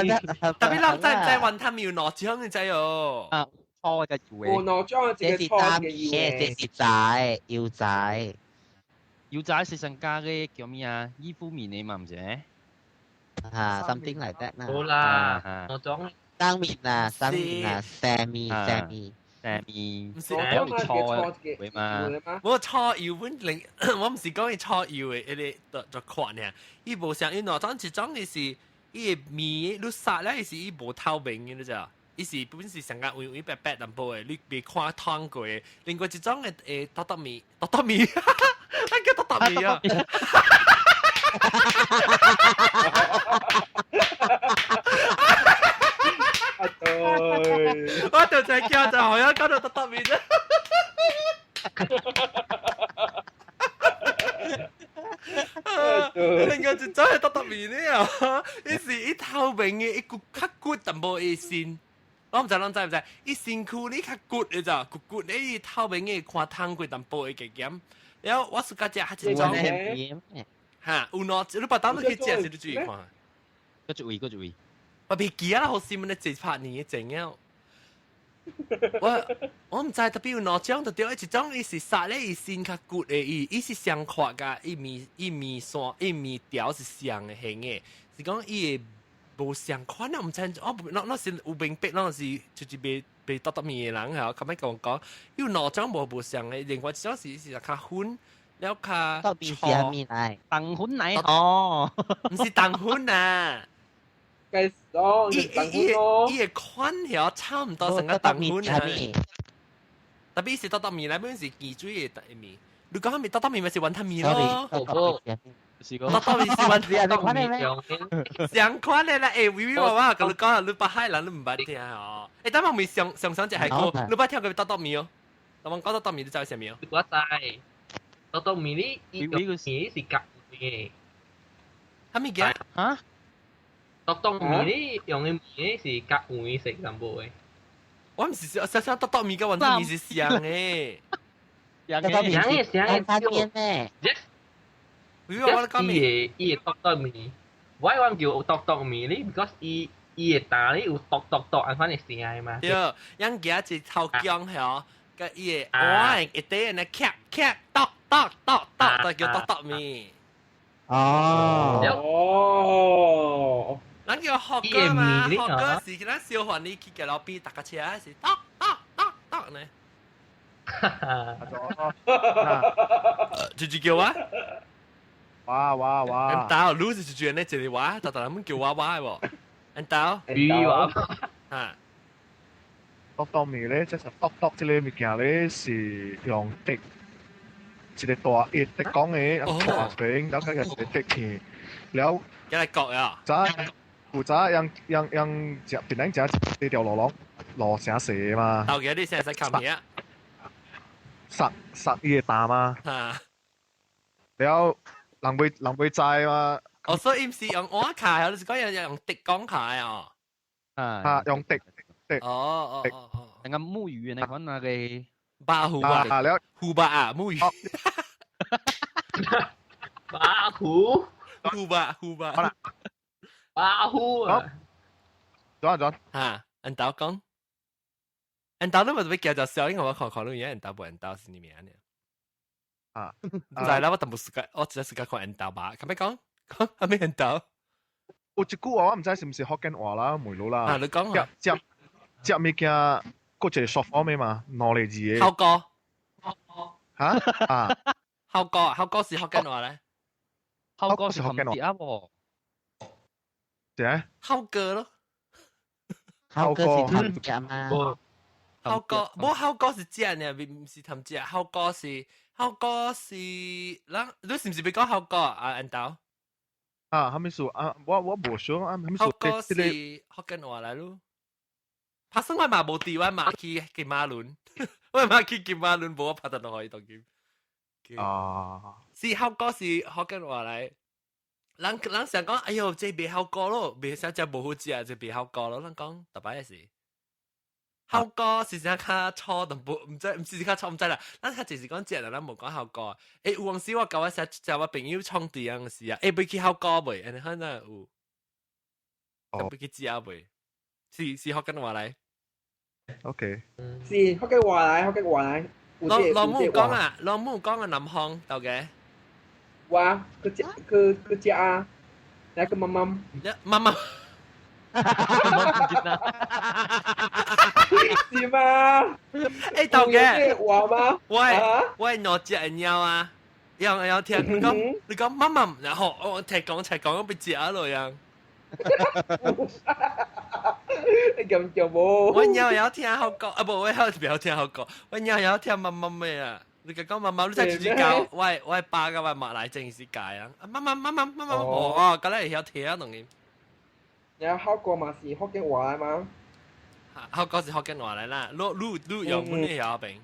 特別咱知唔知雲吞麵有兩種，你知哦？啊，粗嘅油有兩種，一個粗一個幼的。這是仔，幼仔。幼仔是上加嘅叫咩啊？依夫麵的嘛，毋是？啊，something like that 啦。好啦，兩種。生麵啊，生麵啊，生麵，生麵，生麵。唔是粗嘅嘛？我粗油本另，我毋是講伊粗油的，彼个就款爾。伊無像伊兩種，一種伊是伊的麵，你殺了伊是伊無透明的，你知無？伊是本是上較微微白白淡薄的，你袂看燙過的。另外一種的會剁剁麵，剁剁麵，咱叫剁剁麵啊！我就在叫就好像講到剁剁麵啫。另外一種係剁剁麵呢啊，伊是伊透明的，伊骨較骨淡薄伊身。我毋知咱知毋知，伊身軀你較骨的咋，骨骨你透明的看燙過淡薄的加減。然後我是較食一種。嚇，有兩，你別當你去食時，你注意看。閣一位，閣一位。我袂記啊，好似問你這拍年的前了。我毋知特別有兩種，就對，一種伊是殺咧，伊身較骨的，伊伊是相闊甲伊麵伊麵線伊麵條是相的形的，是講伊會無相款啊，毋知我咱是有明白，咱是就是袂袂剁剁麵的人嚇，較欲共我講，有兩種無無相的，另外一種是是較粉。了較剁麵是啥物來？糖粉來哦，毋是糖粉啊。哦，伊伊伊的款曉差毋多成個糖粉啊。特別是剁剁麵來本是忌水的麵，你講蝦米剁剁麵咪是雲吞麵咯。是個剁剁麵是雲吞麵，相款的啦。欸，微微娃娃，共你講，你北海人你毋捌聽哦。欸，等我咪上上上隻係個，你捌聽過剁剁麵哦？等我講剁剁麵，你知啥物哦？我知。剁剁麵呢？伊個麵是夾嘅。蝦米夾？嚇？篤篤麵呢用嘅麵呢是夾碗食咁無嘅。我唔是想想篤篤麵佮雲吞麵是相嘅。篤篤麵是雲吞麵咩？ Yes。我講伊個伊個篤篤麵，我我叫篤篤麵呢，because 伊伊個蛋呢有篤篤篤按款嘅聲嘛。對，人家一頭姜係個伊個碗一塊呢，咔咔篤篤篤篤，就叫篤篤麵。哦。哦。咱叫學歌嘛，學歌是咱小環你去個路邊搭架車是篤篤篤篤呢。就就叫我。哇哇哇！唔到，你是就呢一個話，特特人叫我話喎。唔到，魚話啊。篤篤麵咧，即係篤篤這個物件咧，是用竹一個大一竹講的，大片，然後佢個竹片，了。一嚟割啊！早有早用用用食，本來食這條路攏路誠細嘛。頭家你先使冚嘢。殺殺伊個蛋嘛。啊。了，人袂人袂知嘛。哦，所以毋是用碗卡，你是講用用竹講卡哦。啊，用竹竹。哦哦哦哦。那個木魚那款那個。巴虎啊。了。虎巴啊，木魚。巴虎。虎巴虎巴。好啦。巴虎啊。轉轉。嚇，人豆講。人豆你咪要叫做小英，我看看你而家人豆無人豆是你名呢？啊，唔知啦，我淡薄時間，我只時間看人豆吧。咁樣講講係咩人豆？有一句話我唔知是唔是福建話啦，梅魯啦。啊，你講啊。食食物件，閣一個 short form 的嘛，兩個字的。孝哥。嚇啊！孝哥，孝哥是福建話咧。孝哥是福建話啊喎。點？孝哥咯。孝哥是氹食嘛？孝哥，無孝哥是食呢，毋是氹食。孝哥是孝哥是，咱你是毋是欲講孝哥啊？安豆？啊，啥物事啊？我我無想啊，啥物事？孝哥是福建話來咯。拍算我嘛無佇，我嘛去金馬崙，我嘛去金馬崙，無我拍得落去當今。啊！是孝哥是福建話來。人人想講，哎喲，這袂孝哥咯，袂想食無好食，這袂孝哥咯。咱講逐擺是。孝哥是啥較粗淡薄，毋知毋是較粗，毋知啦。咱較濟是講食啦，咱無講孝哥。欸，有當時我共我食食我朋友創治樣時啊，欸，欲去孝哥未？按呢可能有，欲去食未？是是福建話來。 OK。是福建話來，福建話來。老老母講啊，老母講啊，南方豆家。我去食去去食啊，來個媽媽。媽媽。是嗎？欸，豆家。話嗎？我我兩隻貓啊，樣樣聽你講，你講媽媽，然後我聽講聽講，我被食落樣。你咁叫無？我貓也聽好講，啊無，我不要聽好講，我貓也聽媽媽咩啊？你講媽媽，你再直接教我，我爸佮我媽來真是教啊！媽媽媽媽媽媽，哦，敢若會曉聽啊，當然。然後孝哥嘛是福建話來嗎？孝哥是福建話來啦，你你你用本地曉邊？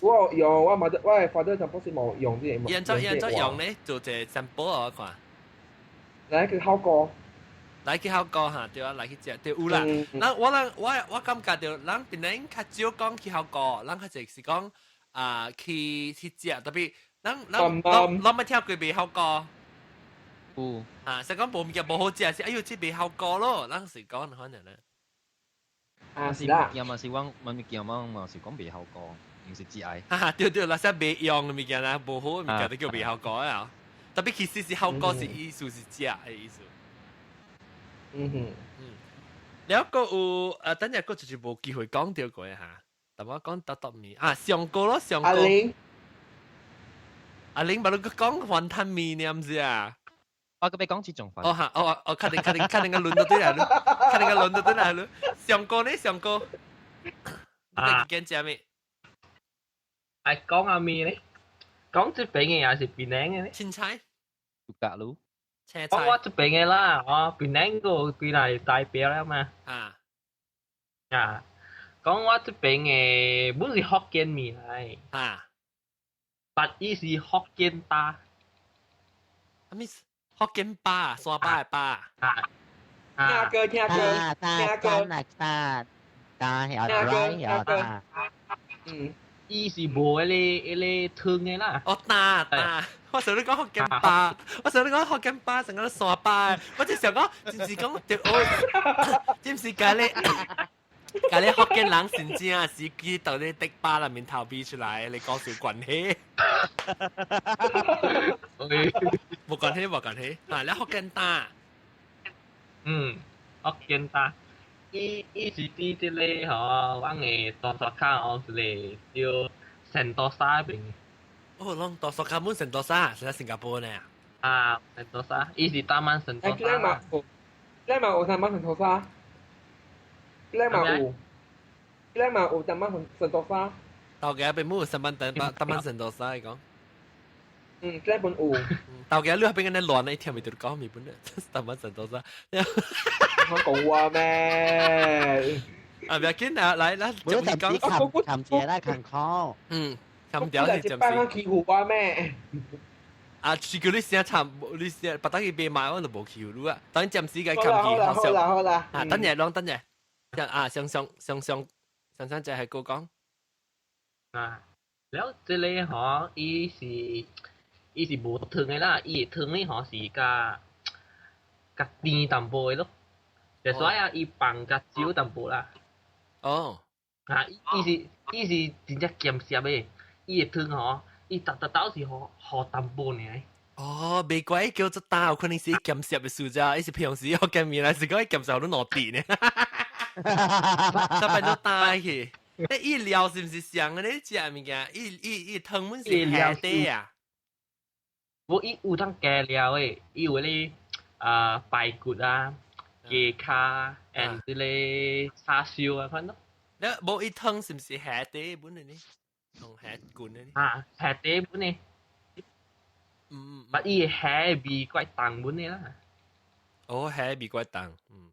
我用我媽我的 father 就不是冇用這個。現在現在用咧，做一個 sample 我看。來去孝哥。來去孝哥哈，對啊，來去食對有啦。咱我人我我感覺著，咱檳城較少講去孝哥，咱較濟是講啊去去食，特別咱咱咱咱捌聽過袂孝哥。有啊，實講無物件無好食，是哎喲，這袂孝哥咯，咱是講可能咧。啊是啦，物件嘛是講物件嘛嘛是講袂孝哥，毋是節哀。哈哈，對對，那些袂用的物件啦，無好的物件都叫袂孝哥啊。特別其實是孝哥是意思是食的意思。嗯哼，嗯，了閣有啊，等下閣就是無機會講著過哈。但我講篤篤麵啊，上個咯上個。阿玲，阿玲，捌你講雲吞麵呢，毋是啊？我閣欲講這種飯。哦哈，哦哦，確定確定確定個輪到對來咯，確定個輪到對來咯。上個呢上個，啊，你揀食咩？愛講阿麵咧，講這邊的也是檳城的咧。凊彩。獨家滷。青菜。我這邊的啦，哦，檳城個幾來代表了嘛。啊。啊，講我這邊的本是福建麵來。啊。但伊是福建巴。啥物？福建巴，山巴的巴。啊。聽歌聽歌聽歌，打打曉 dry 曉打。嗯，伊是無彼個湯的啦。哦，打打，我想你講福建巴，我想你講福建巴成個山巴，我就想講，真是講對，我真是甲你。甲你福建人真正是去到你滴巴內面頭飛出來，你講有關係？無關係，無關係。啊，你福建打？嗯，福建打。伊伊是佇這個吼，阮的大沙卡哦，一個叫聖多沙邊。哦，攏大沙卡滿聖多沙，是喺新加坡呢？啊，聖多沙，伊是大曼聖多沙。你嘛有，你嘛有大曼聖多沙？你嘛有，你嘛有大曼聖多沙？頭家邊冇三班等大曼聖多沙，伊講。嗯，這本有。頭家你邊個亂一聽咪就講咪本咧，大曼聖多沙。我講話咩？啊，唔要緊啊，來來，就講。冚冚住啦，冚康。嗯，冚掉是暫時。欺負我咩？啊，是叫你先慘，你先，別等佢變賣，我就無欺負你啊。等暫時嘅冚起，好啦好啦好啦。啊，等陣，啷等陣。啊，上上上上上上就係個講。啊，了這個吼，伊是。伊是無湯的啦，伊的湯呢吼是較較甜淡薄的咯，就所以啊，伊放較少淡薄啦。哦，啊，伊是伊是真正鹹澀的，伊的湯吼，伊逐逐斗是予予淡薄爾。哦，袂怪叫做膽，可能是鹹澀的素啫，伊是平時福建麵來是講鹹澀都落地呢。就變做膽去。欸，伊料是毋是像的？你食物件，伊伊伊湯本是鹹的啊。無伊有當加料的，伊有彼個啊排骨啊、雞跤，and 這個叉燒啊款咯。你無伊湯是毋是蝦底本的呢？用蝦罐的呢？啊，蝦底本的。嗯。但伊的蝦味怪重本的啦。哦，蝦味怪重，嗯。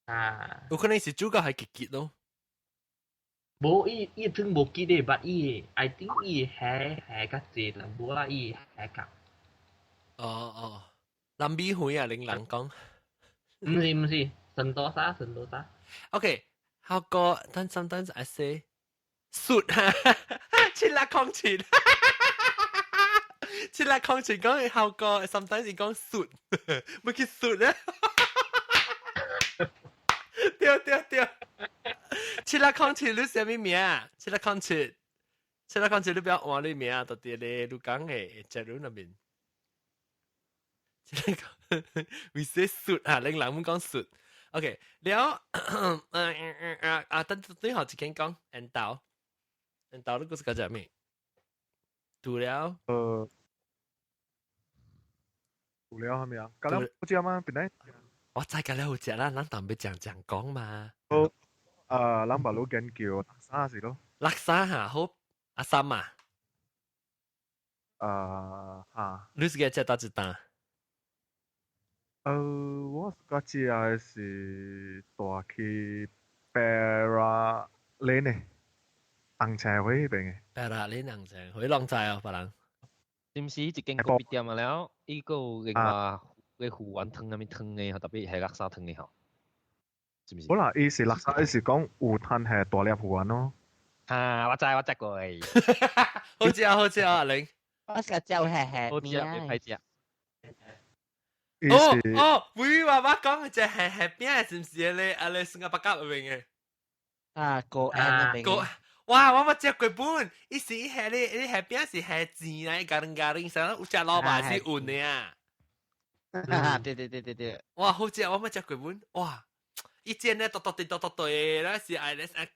啊。有可能是主角係結結咯。無伊伊湯無結的，但伊 I think 伊蝦蝦較濟啦，無啦伊蝦較。哦哦，南美會啊，玲人講。毋是毋是，聖多沙聖多沙。 OK，效果，但 sometimes I say 術，707，707講效果，sometimes 是講術，冇去術咧。對對對，707你啥物名？707，707你不要換你名，到底咧你講的節目那邊。這個為說術啊，恁人們講術。OK，了，嗯啊，等最後一間講，緣投，緣投你故事講啥物？除了，除了係咪啊？咖喱好食嗎？本來我知咖喱好食啦，咱當要講講講嘛。好，啊，咱把路間叫叻沙是咯。叻沙嚇，好，阿三啊。啊嚇，你是個食叨一擔？我較食的是帶去 Perak Lane 的，紅青會彼邊的。 Perak Lane 紅青會攏知哦，別人。是毋是一間咖啡店啊了？伊閣有另外個魚丸湯啥物湯的，特別係叻沙湯的吼，是毋是？好啦，伊是叻沙，伊是講有攤係大粒魚丸咯。啊，我知我知過。好食好食啊，阿玲。我是個椒係係好食，別歹食。哦哦，會話我講嘅就係係邊是毋是咧？啊咧，新加坡嗰邊嘅。啊，高安那邊。高，哇！我捌食過本，伊是伊係咧，伊係邊是係煎啊，咖喱咖喱，啥有食蘿蔔是勻的啊。對對對對對。哇，好食！我捌食過本，哇！伊煎咧，剁剁剁剁剁剁，那是愛咧，啊，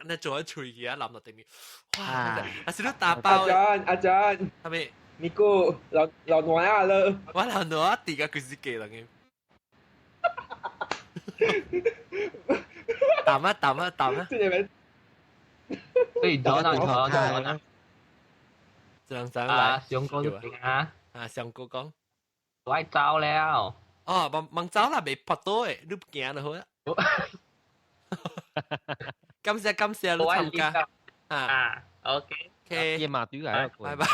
那做喺喙去啊，淋落頂面。哇！啊是你打包。阿陣阿陣，係咪？咪姑老老暖啊了，我老暖啊，佇個佢是假人嘅。淡啊淡啊淡啊！這你們，所以早上早上，上上來，上哥啊，啊上哥講，我愛走了。哦，忙忙走啦，袂拍倒的，你行就好啦。感謝感謝你參加。啊，OK。 OK。一馬隊來，拜拜。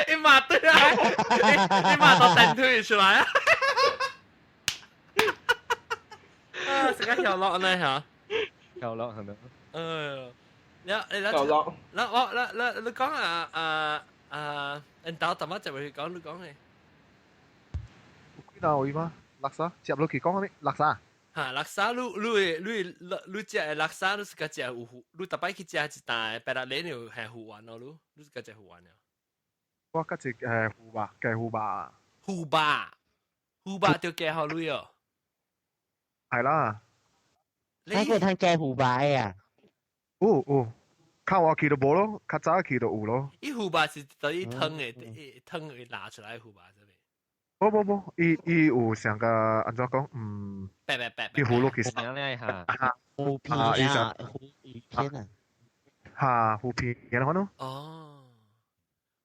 一馬隊啊！一馬到單腿出來啊！成個曉落呢嚇。曉落係咪？嗯，你你曉落。嗱我嗱嗱你講啊啊啊，人豆淡仔就會講你講嘅。幾多位嗎？叻沙接落去講咩？叻沙。嚇，叻沙你你會你你食的叻沙，你是個食有糊，你逐擺去食一啖，白六年有係糊丸咯，你你是個食糊丸啊？我嗰隻糊肉，雞糊肉。糊肉，糊肉就加好你哦。係啦。你會通加糊肉啊？有有，較晚去就無咯，較早去就有咯。伊糊肉是等於湯的，湯會拿出來糊肉。無無無，伊伊有上個按怎講？嗯，白白白，伊葫蘆其實嚇，芋片啊，芋片啊，嚇芋片，然後呢？哦，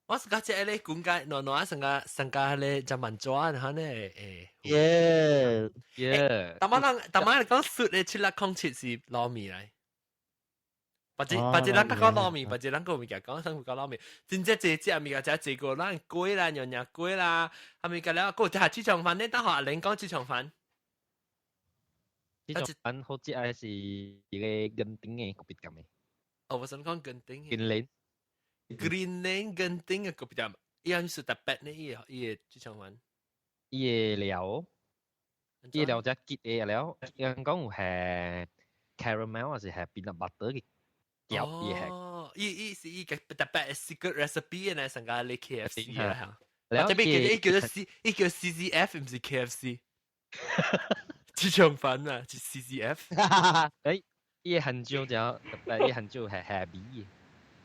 我是講這個講解，暖暖上個上個咧就蠻抓，然後呢誒，耶耶，大媽人大媽人講說咧7607是糯米來。或者或者咱講糯米，或者咱個物件講生活講糯米，真正濟隻物件食濟個，咱粿啦、娘娘粿啦，係咪個了？個下豬腸飯，你等下阿玲講豬腸飯。豬腸飯好食係是一個根頂嘅個別咁嘅。哦，我想講根頂。 Green Lane。 Green Lane 根頂嘅個別咁，伊係是特別呢？伊個伊個豬腸飯。伊個料，伊個料只結嘅料，人講有係 caramel 還是係 peanut butter 嘅。哦，伊伊是伊個特別 secret recipe 呢，上個你 KFC 啊，特別叫伊叫做 C，伊叫 CCF 唔是 KFC，豬腸飯啊，是 CCF。誒，伊很少就特別，伊很少係 happy。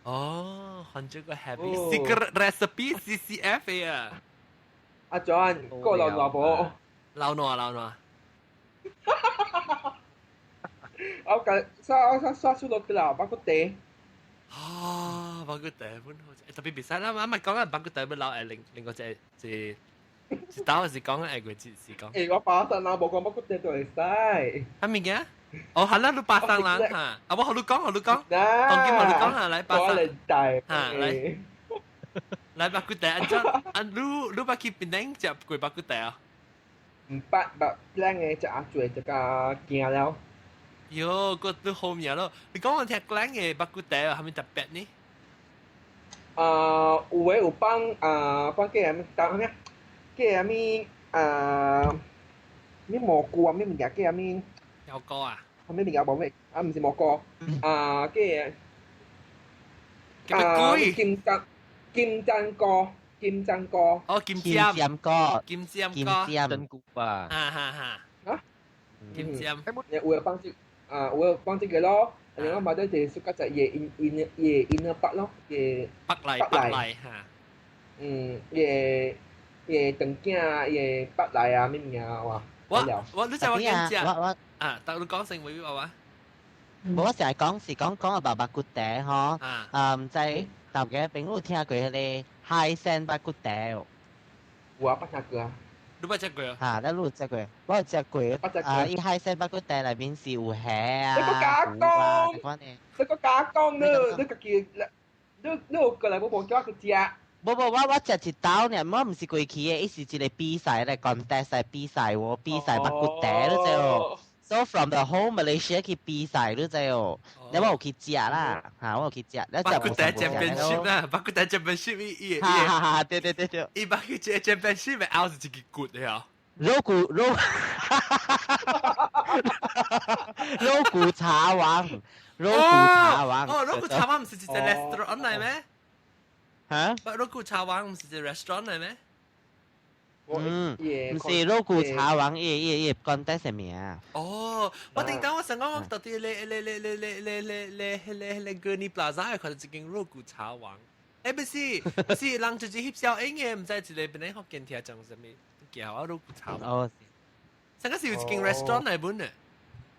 哦，很少個 happy secret recipe CCF 啊。阿 John，個老老婆。老挪老挪。我緊刷我刷刷出落去啦，包括地。啊，包括地本好，特別別使啦，啱咪講緊包括地本老誒，另另外隻隻一刀是講誒，個字是講。誒，我巴生人無講包括地都會使。係咪嘅？哦，係啦，你巴生人嚇，啊，我學你講，學你講，當今學你講下來巴生。嚇，來，來包括地，按怎按你你捌去檳城食過包括地啊？毋捌捌，咱嘅食阿做這個驚了。喲，個都好名咯！你講我聽講嘅肉骨茶有啥物特別呢？啊，有的有放啊，放叫啥物？當啥物？叫啥物？啊，咩蘑菇啊？咩物件？叫啥物？蘑菇啊？啥物物件無咩？啊，毋是蘑菇，啊，叫啊金針金針菇，金針菇。哦，金針菇，金針菇，針菇啊！哈哈哈！啊？金針。有的放這。啊，有放這個咯，然後買到就是屬較伊因因伊因北咯，伊北嚟北嚟嚇。嗯，伊伊腸仔，伊北嚟啊，咩物件哇？我我你知我點食？我我啊，但你講成會話話。我成日講是講講阿爸肉骨茶吼，啊唔知大家朋友聽過彼个海鮮肉骨茶哦？有啊，捌聽過啊。你捌食過啊？嚇，你有食過？我有食過。啊，伊海鮮肉骨茶內面是有蝦啊、你個假講，你個假講，你你家己，你你有過來無無叫我去食？無無，我我食一道爾，我毋是過去的，伊是一個比賽咧，contest 來比賽喎，比賽肉骨茶你知哦。So from the whole Malaysia 去比賽你知哦，你我有去食啦，嚇我有去食，你肉骨茶 championship 啦，肉骨茶 championship 伊伊，哈哈哈，對對對對，伊肉骨茶 championship 咪拗是一個骨的啊。肉骨肉，肉骨茶王，肉骨茶王。哦，肉骨茶王毋是一個 restaurant 來咩？嚇？肉骨茶王毋是一個 restaurant 來咩？嗯，毋是肉骨茶王，伊伊伊 contest 名。哦，我頂當我想講，我到底咧咧咧咧咧咧咧咧咧咧 Gurney Plaza 看到一間肉骨茶王。誒，不是，不是，人就是翕小影嘅，毋知一個邊個福建聽講啥物，叫我肉骨茶王。哦，上個是有一間 restaurant 嚟本嘅。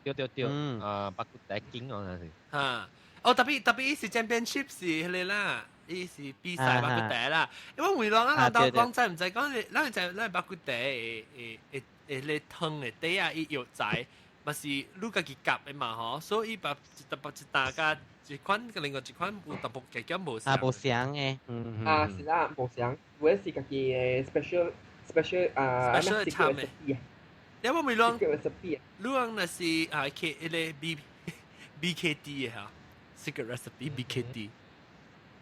對對對，啊，肉骨茶經哦，那是。嚇！哦，特別特別伊是 championship 是彼個啦。伊是比賽肉骨茶啦，因為為攏啊，人都講知毋知講，咱知咱肉骨茶會會會會咧湯的底啊，伊藥材嘛是你家己夾的嘛吼，所以把一淡薄一大加一款，另外一款有淡薄加減無相。啊，無相的，嗯啊是啦，無相，有的是家己的 special special 啊 special 參的。你我未啷 Secret recipe 啊。你講那是啊 K 迄個 BKD 的嚇，Secret recipe BKD，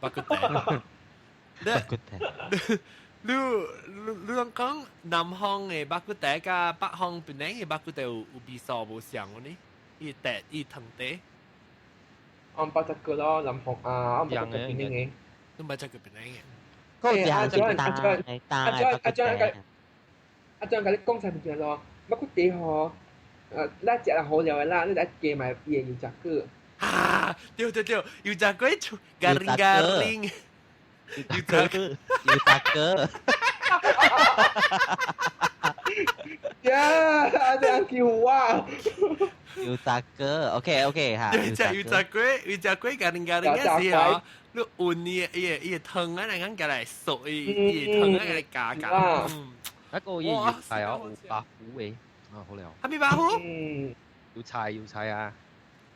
肉骨茶。肉骨茶。你你講南方的肉骨茶佮北方檳城的肉骨茶有味素無相呢？伊茶伊湯底。我捌食過咯，南方啊，我捌食過檳城的。你捌食過檳城的？嗰個是大大肉骨茶。阿張共你講啥物件咯？肉骨茶吼，咱食就好料的啦，你來加埋伊的油炸粿。啊，對對對，油炸粿出garing garing，油炸粿，油炸粿。呀，阿張叫我。油炸粿，OK OK 哈。油炸油炸粿，油炸粿garing garing 嘅時候，你換伊伊伊湯啊，嚟講過來熟伊伊湯啊，來加加。嗯。一個嘢油菜哦，有白虎嘅，啊好料。係咪白虎？嗯，油菜油菜啊。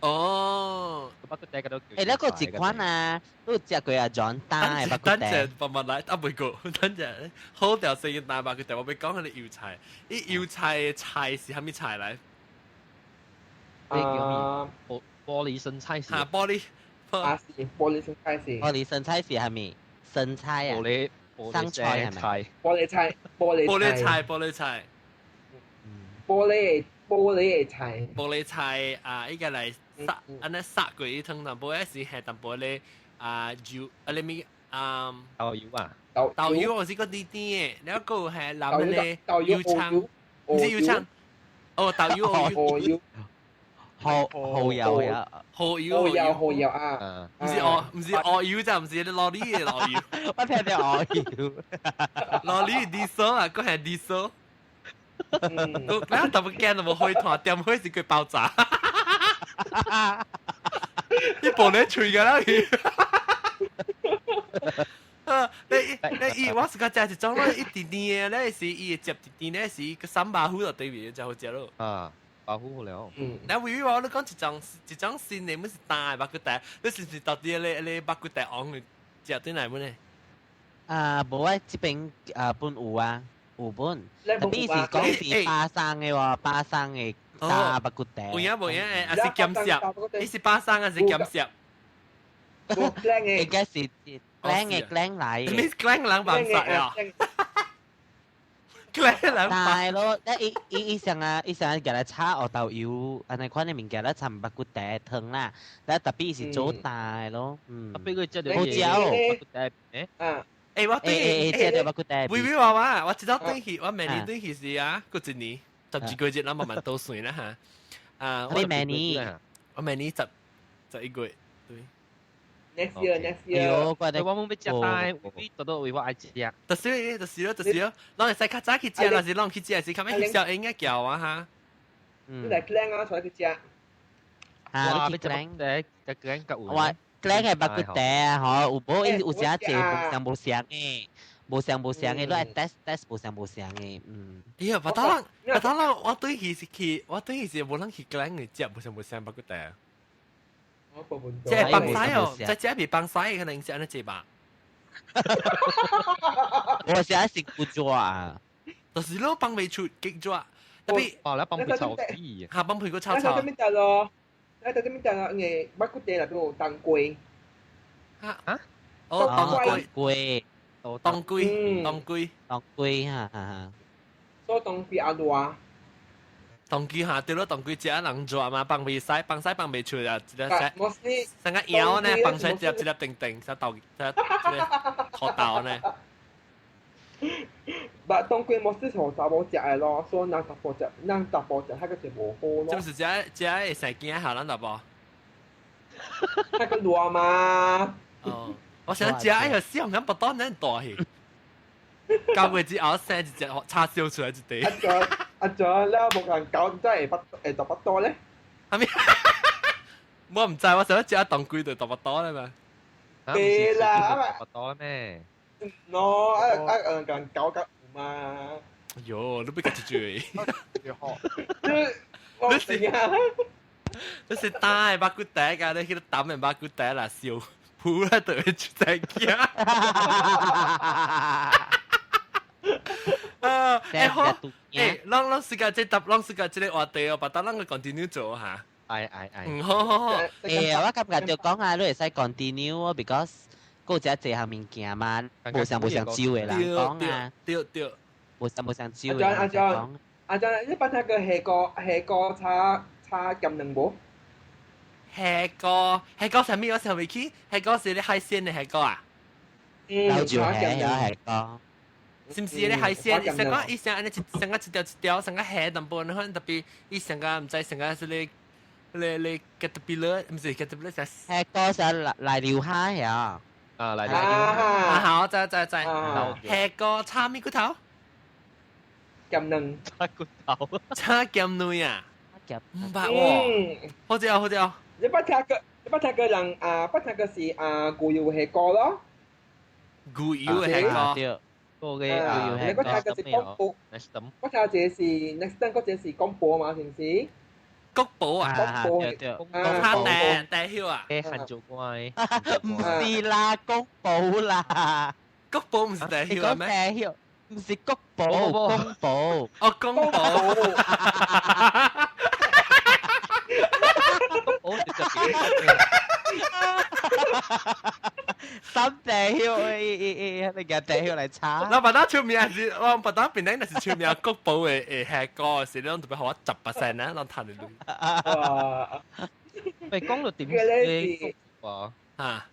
哦。肉骨茶都叫。欸，那個一款啊，你有食過啊？John 丹的肉骨茶。等陣慢慢來，啊未過，等陣好條聲音大肉骨茶，我欲講彼個油菜，伊油菜的菜是啥物菜來？咩叫咩？玻璃生菜是。嚇玻璃。啊是玻璃生菜是。玻璃生菜是啥物？生菜啊。玻璃。生菜係咪？玻璃菜，玻璃玻璃菜，玻璃菜，玻璃菜，玻璃菜啊！依個來殺，按呢殺過伊湯淡薄，還是係淡薄咧啊油啊，你咪啊豆油啊，豆油我是個甜甜的，然後閣有係藍咧油蔥，毋是油蔥，哦豆油蠔油，蠔油呀，蠔油蠔油蠔油啊，毋是鵝，毋是鵝油就毋是你羅里的鵝油，我聽著鵝油，羅里 diesel 啊，閣係 diesel，咱特別驚都無火炭，點火是佢爆炸，你玻璃碎㗎啦佢。你你伊我是較食一種咯，一甜甜的，咧是伊會接甜甜咧是個三巴糊就對面就好食咯。啊，巴糊好了。嗯。那微微我你講一種新的，物是大的肉骨茶，你是毋是到底咧咧肉骨茶王食對來本呢？啊，無啊，這邊啊本有啊，有本，特別是講是巴生的喎，巴生的大肉骨茶。有影無影的，還是鹹澀？伊是巴生還是鹹澀？應該是。靚嘅靚嚟，你靚人辦法啊？靚人大咯，伊伊伊上啊，伊上啊，來炒學豆油，按呢款的物件來摻肉骨茶湯啦，但特別是做大咯，嗯。特別佢食好食哦，肉骨茶，欸，啊，欸，我對，欸，食著肉骨茶。微微娃娃，我一早轉去，我明年轉去時啊，過一年12個月，咱慢慢倒算啦哈。啊，你明年，我明年11月，對。 Next year, next year。我冇欲食大，我多多為我愛食。就是就是咯，就是咯，攏會使較早去食，若是攏去食是較欲翕小應該叫啊哈。你來靚啊，出來去食。啊，你去靚，食靚較有。我靚係肉骨茶啊，嗬，有無伊有誠濟無相無相的，無相無相的，你愛 test test 無相無相的，嗯。哎呀，白頭人，白頭人，我對去是去，我對去是無人去靚的食無相無相肉骨茶。即係崩晒哦，即係未崩晒，可能是按呢隻吧。我是愛食骨爪啊，就是咯，崩未出極爪，特別哦，你崩皮臭嚇崩皮個臭臭。你喺邊度咯？你喺邊度咯？因肉骨茶內邊有當歸。嚇啊！哦，當歸，當歸，當歸，當歸哈哈哈。所以當歸阿熱。當歸哈，對咯，當歸食人抓嘛，放袂使，放使放袂出啊，一粒成個腰呢，放出一粒一粒定定，成豆，成土豆呢。但當歸無是從查某食的咯，所以人查甫食，人查甫食，彼個就無好咯。這毋是食食會生囝好，咱查某。彼個熱嘛。哦，我想食哎呀，死紅咁不當咱大去。9月之後生一隻叉燒出來一塊。阿祖，你無人搞真係不會大腹肚咧？啥物？我毋知，我想食當歸就大腹肚咧嘛。對啦，大腹肚咩？No，啊啊人搞較有嘛。哎喲，你欲共一句？你是啊？你是大的肉骨茶，佮你彼個淡的肉骨茶啦，燒鋪啦，就會出生囝。啊，欸好，欸，咱咱時間這搭，咱時間這個話題哦，別等咱個 continue 做嚇。哎哎哎，嗯，好好好。欸，我感覺就講啊，你會使 continue 哦，because 閣有這濟項物件嘛，無相無相招的人講啊。對對。無相無相招的人阿張阿張，你捌聽過蝦膏炒炒鹹卵無？蝦膏蝦膏啥物？我想未起，蝦膏是咧海鮮的蝦膏啊？嗯，老酒蝦有蝦膏。是毋是咧海鮮？伊成個伊成按呢一成個一條一條，成個蝦淡薄，你看特別伊成個毋知成個是咧咧咧 caterpillar，毋是 caterpillar 是蝦膏是來來溜蝦呀。啊，來溜蝦。啊好，知知知。蝦膏炒咩骨頭？鹹卵。炒骨頭。炒鹹卵啊？毋捌喎。好食好食。你捌聽過？你捌聽過人啊？捌聽過是啊牛油蝦膏咯？牛油蝦膏。對。個嘅啊，你嗰聽過是廣播，我聽這是 next time 嗰這是廣播嘛，是唔是？國寶啊，廣播，國寶地地曉啊，誒，韓做怪，唔是啦，國寶啦，國寶唔是地曉咩？地曉，唔是國寶，公寶，哦，公寶，我直接三地曉，伊伊伊，你個地曉來查。我把他出名是，我把他變成是出名國寶的誒黑歌，是你攏特別予我10% 啊，攏趁的鐳。喂，講到點心，哇嚇，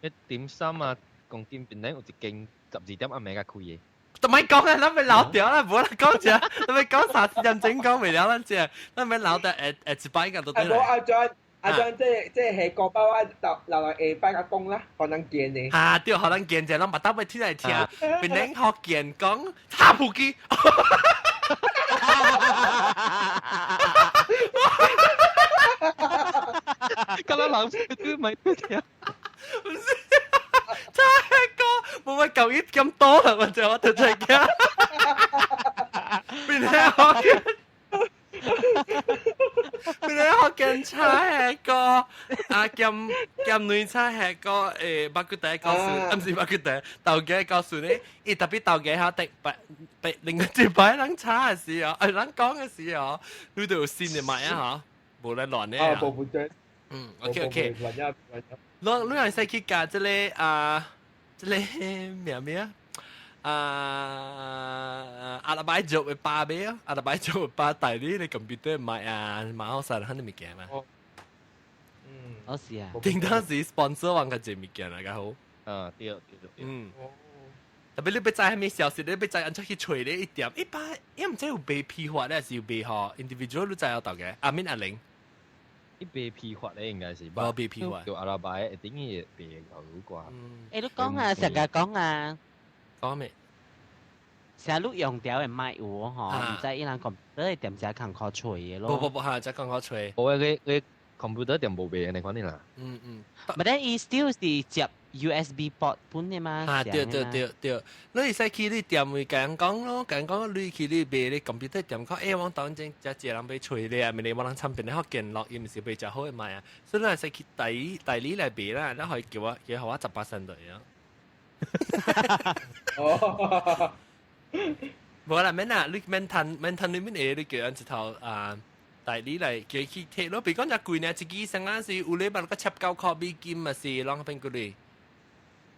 一點三啊，共見變成有一間12點暗暝才開的。都莫講啊，咱欲留著啦，無啦講者，咱欲講30點鐘講袂了，咱這，咱欲留著下下一擺個都對啦。阿張。阿張，這這蝦膏包我留留來下擺較講啦，予人見的。啊，對，予人見者，攏目兜欲聽來聽，變成福建講炒布機。咁樣人都咪聽，唔是，炒蝦膏，無乜舊葉咁多啦，我就我就真驚，變成福建。變咗福建炒蝦膏，啊鹹鹹卵炒蝦膏，誒肉骨茶告訴，毋是肉骨茶，豆芽告訴你，伊特別豆芽下滴白白，另外一擺人炒的時候，啊人講的時候，你就有新的買啊嗬，無來亂的啊。無無對。嗯，OK OK。你你會使去共這個啊，這個名咩啊？啊！阿拉擺做嘅巴買啊，阿拉擺做嘅巴代理你 computer 買啊，買好晒很多物件嘛。嗯，我是啊。頂當時 sponsor 完個這物件來較好。啊，對對對。嗯。特別你欲知蝦米消息，你欲知按怎去揣咧一點，一般伊毋知有賣批發咧，還是有賣吼 individual 你知影大家？阿敏阿玲。伊賣批發咧應該是。無賣批發。就阿拉擺一定會賣牛肉掛。欸，你講啊，成日講啊。講咩？成日用掉的麥有吼，毋知伊人 computer 店才艱苦揣的咯。無無無，哈，才艱苦揣。無啊，你 computer 店無賣按呢款的啦。嗯嗯。 But then 伊 still 是接 USB port 本的嘛？啊，對對對對，你會使去你店位共人講咯，共人講你去你賣你 computer 店講，欸，我當陣遮一個人欲揣咧啊，咪你我人產品咧福建落，伊毋是賣誠好的賣啊，所以你會使去代理代理來賣啦，然後伊叫我叫予我10%就會。哦，無啦，免啦，你免趁免趁你免會，你叫人一頭啊代理來叫伊去提咯。比如講遮貴呢，一支生啊是有禮拜個79塊美金嘛是，攏變幾鐳？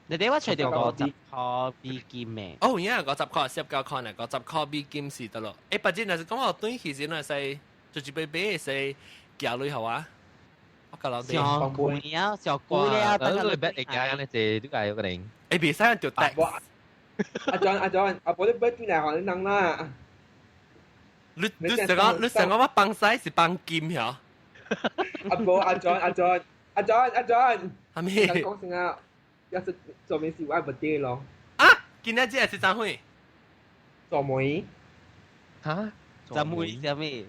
你哋我揣著50塊美金的。哦，有影50塊，19塊呢，50塊美金是得咯。欸，別陣若是講我轉去時，若會使就一擺買會使寄鐳予我。我甲老弟。上貴啊，上貴了。啊，你別會寄按呢濟，你會有可能。欸，袂使就帶。阿張阿張，阿婆你買轉來予你人啦。你你想講你想講我放屎是放金曉？阿婆阿張阿張阿張阿張，啥物？講啥啊？要是做咩事我不對咯。啊！今仔日是昨昏？做媒？哈？昨昏啥物？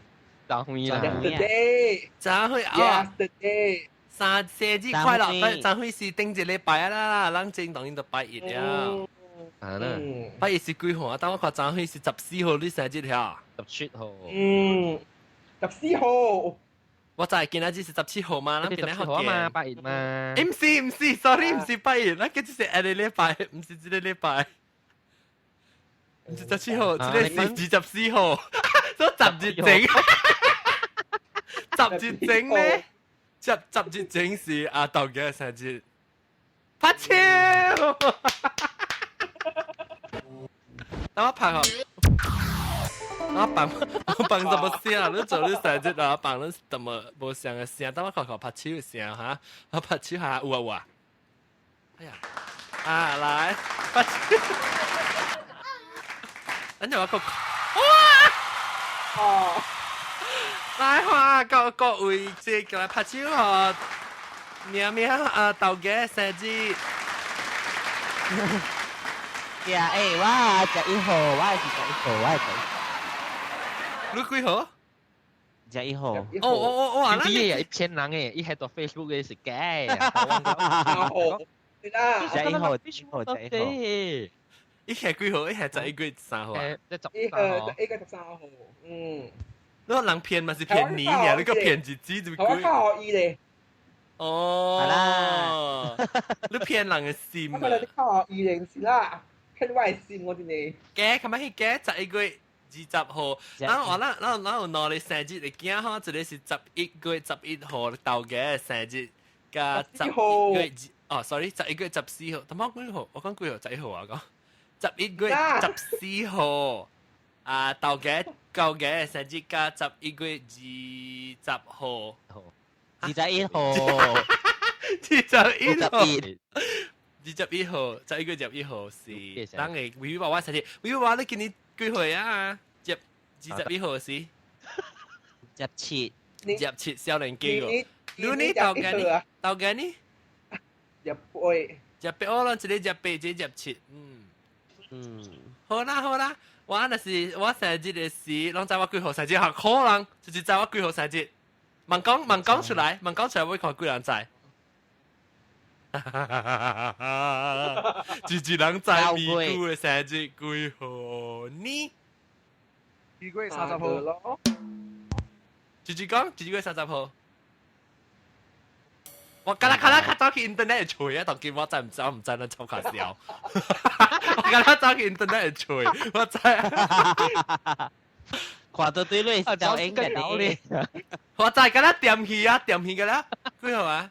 昨昏啦。 Yesterday。昨昏啊。 Yesterday。三生日快樂！昨昏是頂一禮拜啦，咱正當然就拜一了。啊啦，拜一是幾號啊？等我看昨昏是14號，你生日曉？17號。嗯，十四號。我知今仔日是17號嘛，咱變咧號嘛，拜一嘛。毋是毋是，sorry，毋是拜一，咱今日是下個禮拜，毋是這個禮拜。27號，這個是24號，所以十日前，十日前咧，十日前是阿豆嘅生日，拍手。等我拍哦，我放我放什麼聲啊？你做你生日啊？放你怎麼無相嘅聲？等我看看拍手嘅聲嚇，我拍手下有啊有啊。哎呀，啊來拍手。等陣我個哇！哦，來看各各位這個來拍手吼，喵喵啊，豆嘅生日。呀，欸，我11號，我是十一號，我係你幾號？十一號。哦哦哦哦，啲嘢係騙人嘅，伊喺度 Facebook 嘅是假嘅。號，對啦，十一號，十一號，十一號。伊係幾號？伊係11月3號啊。即一個1月13號，嗯。你個人騙嘛是騙你呢？你個騙自己就我靠伊咧。哦，你騙人嘅心啊！我靠伊咧是啦，騙我嘅心我真係。假，琴日去假11月20號，然後我咱咱咱有兩個生日的囝吼，一個是11月11號豆嘅生日，加十一月哦，sorry，11月14號，他媽幾號？我講幾號？十一號啊，講11月14號啊，豆嘅舊嘅生日加十一月二十號，21號，21號，21號，11月21號是，咱嘅微微娃娃生日，微微娃娃你今年幾歲啊？21號是17，17少年機個。你呢豆嘅呢？豆嘅呢？18，18我啦，一個18，一個17，嗯嗯。好啦好啦，我若是我生日的時，攏知我幾號生日，學可能就是知我幾號生日。問講問講出來，問講出來，我看幾人知。一一人知咪姑的生日幾號呢？2月30號咯。一一講，1月30號。我敢若較早去 internet 揣啊，當今我知唔知？我唔知咱臭卡笑。我敢若早去 internet 揣，我知。看到對你是應嘅咧。我知，敢若點去啊，點去敢若幾號啊？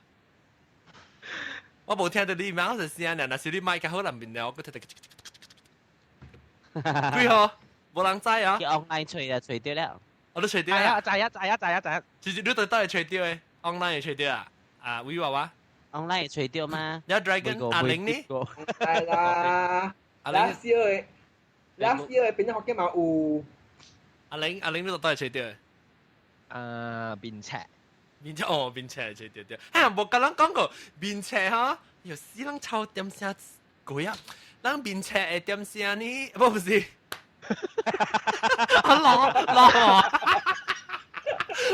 我無聽到你名是聲爾，若是你麥較好難面了，我閣聽到。幾號？無人知啊。去 online 揣啊，揣著了。我都揣著啊。知啊知啊知啊知啊。其實你都倒會揣著的，online 會揣著啊。啊，威娃娃。 online 會揣著嗎？有 Dragon 阿玲呢？係啦。阿玲。 last year 的，last year 的變咗學嘅嘛有。阿玲，阿玲你都倒會揣著？啊，面冊。面冊哦，面冊揣著對。哈，無共人講過面冊吼，又死人抄點聲鬼啊！咱面冊會點聲呢？不不是。我老老啊！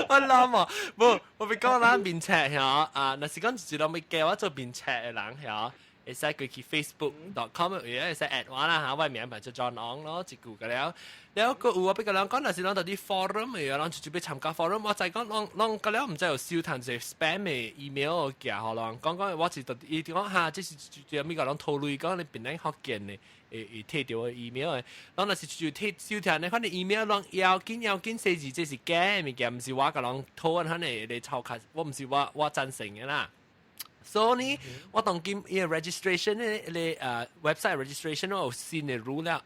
我諗啊，無，我欲講咱面冊吼啊，若是講一人欲加我做面冊的人吼，會使過去 facebook.com 會使 add 我啦嚇，我名咪就 John Ong 咯，一句個了。了閣有我欲共人講，若是咱佇啲 forum 的，人就欲參加 forum，我知講攏攏個了，毋知有收趁一個 spam 的 email 寄予人，講講我是佇伊講哈，這是就物個人討論講你檳榔福建的。會會提著個 email 的，人若是就提收聽的，反正 email 攏要緊要緊寫字，這是假的物件，毋是我共人討論，反正會抄卡，我毋是我我贊成的啦。所以呢，我當今伊個 registration 咧，個website registration 我有新的 rule 了，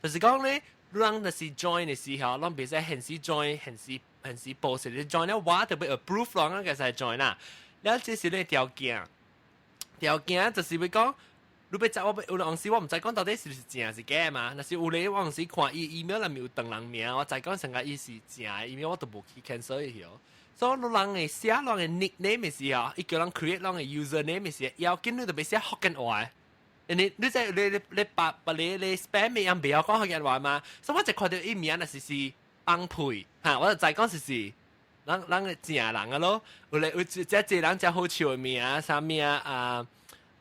就是講咧，人若是 join 的時候，攏袂使現時 join，現時現時 post，你 join 了我就欲 approve 人個才 join 啦。了這是咧條件，條件就是欲講。你欲知我欲有當時我毋知講到底是毋是正是假嘛？若是有咧，我當時看伊 email 內面有當人名，我知講成個伊是正的 email，我都無去 cancel 伊哦。所以你人會寫人的 nickname 的時候，伊叫人 create 人的 username 的時候，要緊你就欲寫福建話。因為你在你你你把把你你 spam 的人袂曉講福建話嘛，所以我就看到伊名若是是幫配，哈，我就知講是是人人的正人啊咯。有咧有這這人真好笑的名，啥名啊？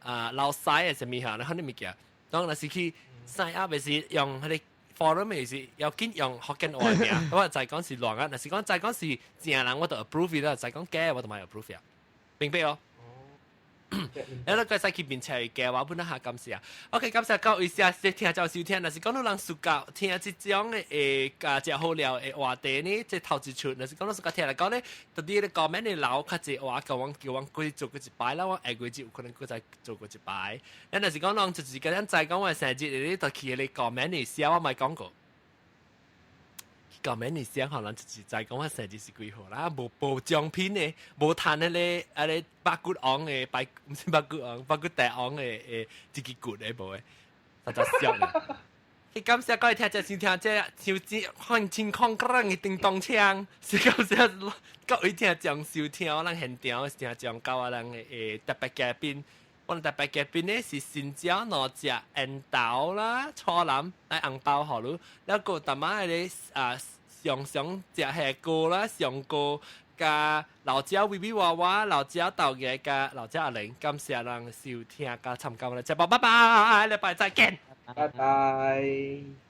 啊，老師啊，啥物嚇？你可能物件，當若是去 sign up 的時用彼個 forum 的時，要緊用福建話名，我就講是亂啊。若是講知講是正人，我就 approve 啦；知講假，我就莫 approve 啊。明白哦？你都該使去面車嘅話，本來下感謝。OK，感謝各位先聽就收聽，若是講你人暑假聽這種的誒，啊，食好料的話題呢，這頭一出，若是講你暑假聽來講呢，到底你講咩你留較濟話，叫阮叫阮過做過一擺啦，我下個月有可能閣再做過一擺。咱若是講人就是個咱知講我生日，你就去你講咩你寫，我咪講過。講咩你寫可能就是知講我生日是幾號啦，無無獎品的，無趁彼个啊個百骨王的白，毋是百骨王，百骨大王的的一支骨的無的，實在俗咧。去感謝各位聽者收聽這手機看清空空的叮當槍，是感謝各位聽眾收聽，咱現場聽眾交啊咱的特別嘉賓，我們特別嘉賓呢是新椒兩隻煙豆啦、初男來紅包予你，了閣淡仔的啊上上食下鍋啦、上鍋佮老椒微微娃娃、老椒豆芽佮老椒阿玲，感謝咱收聽佮參加我們節目，拜拜，禮拜再見，拜拜。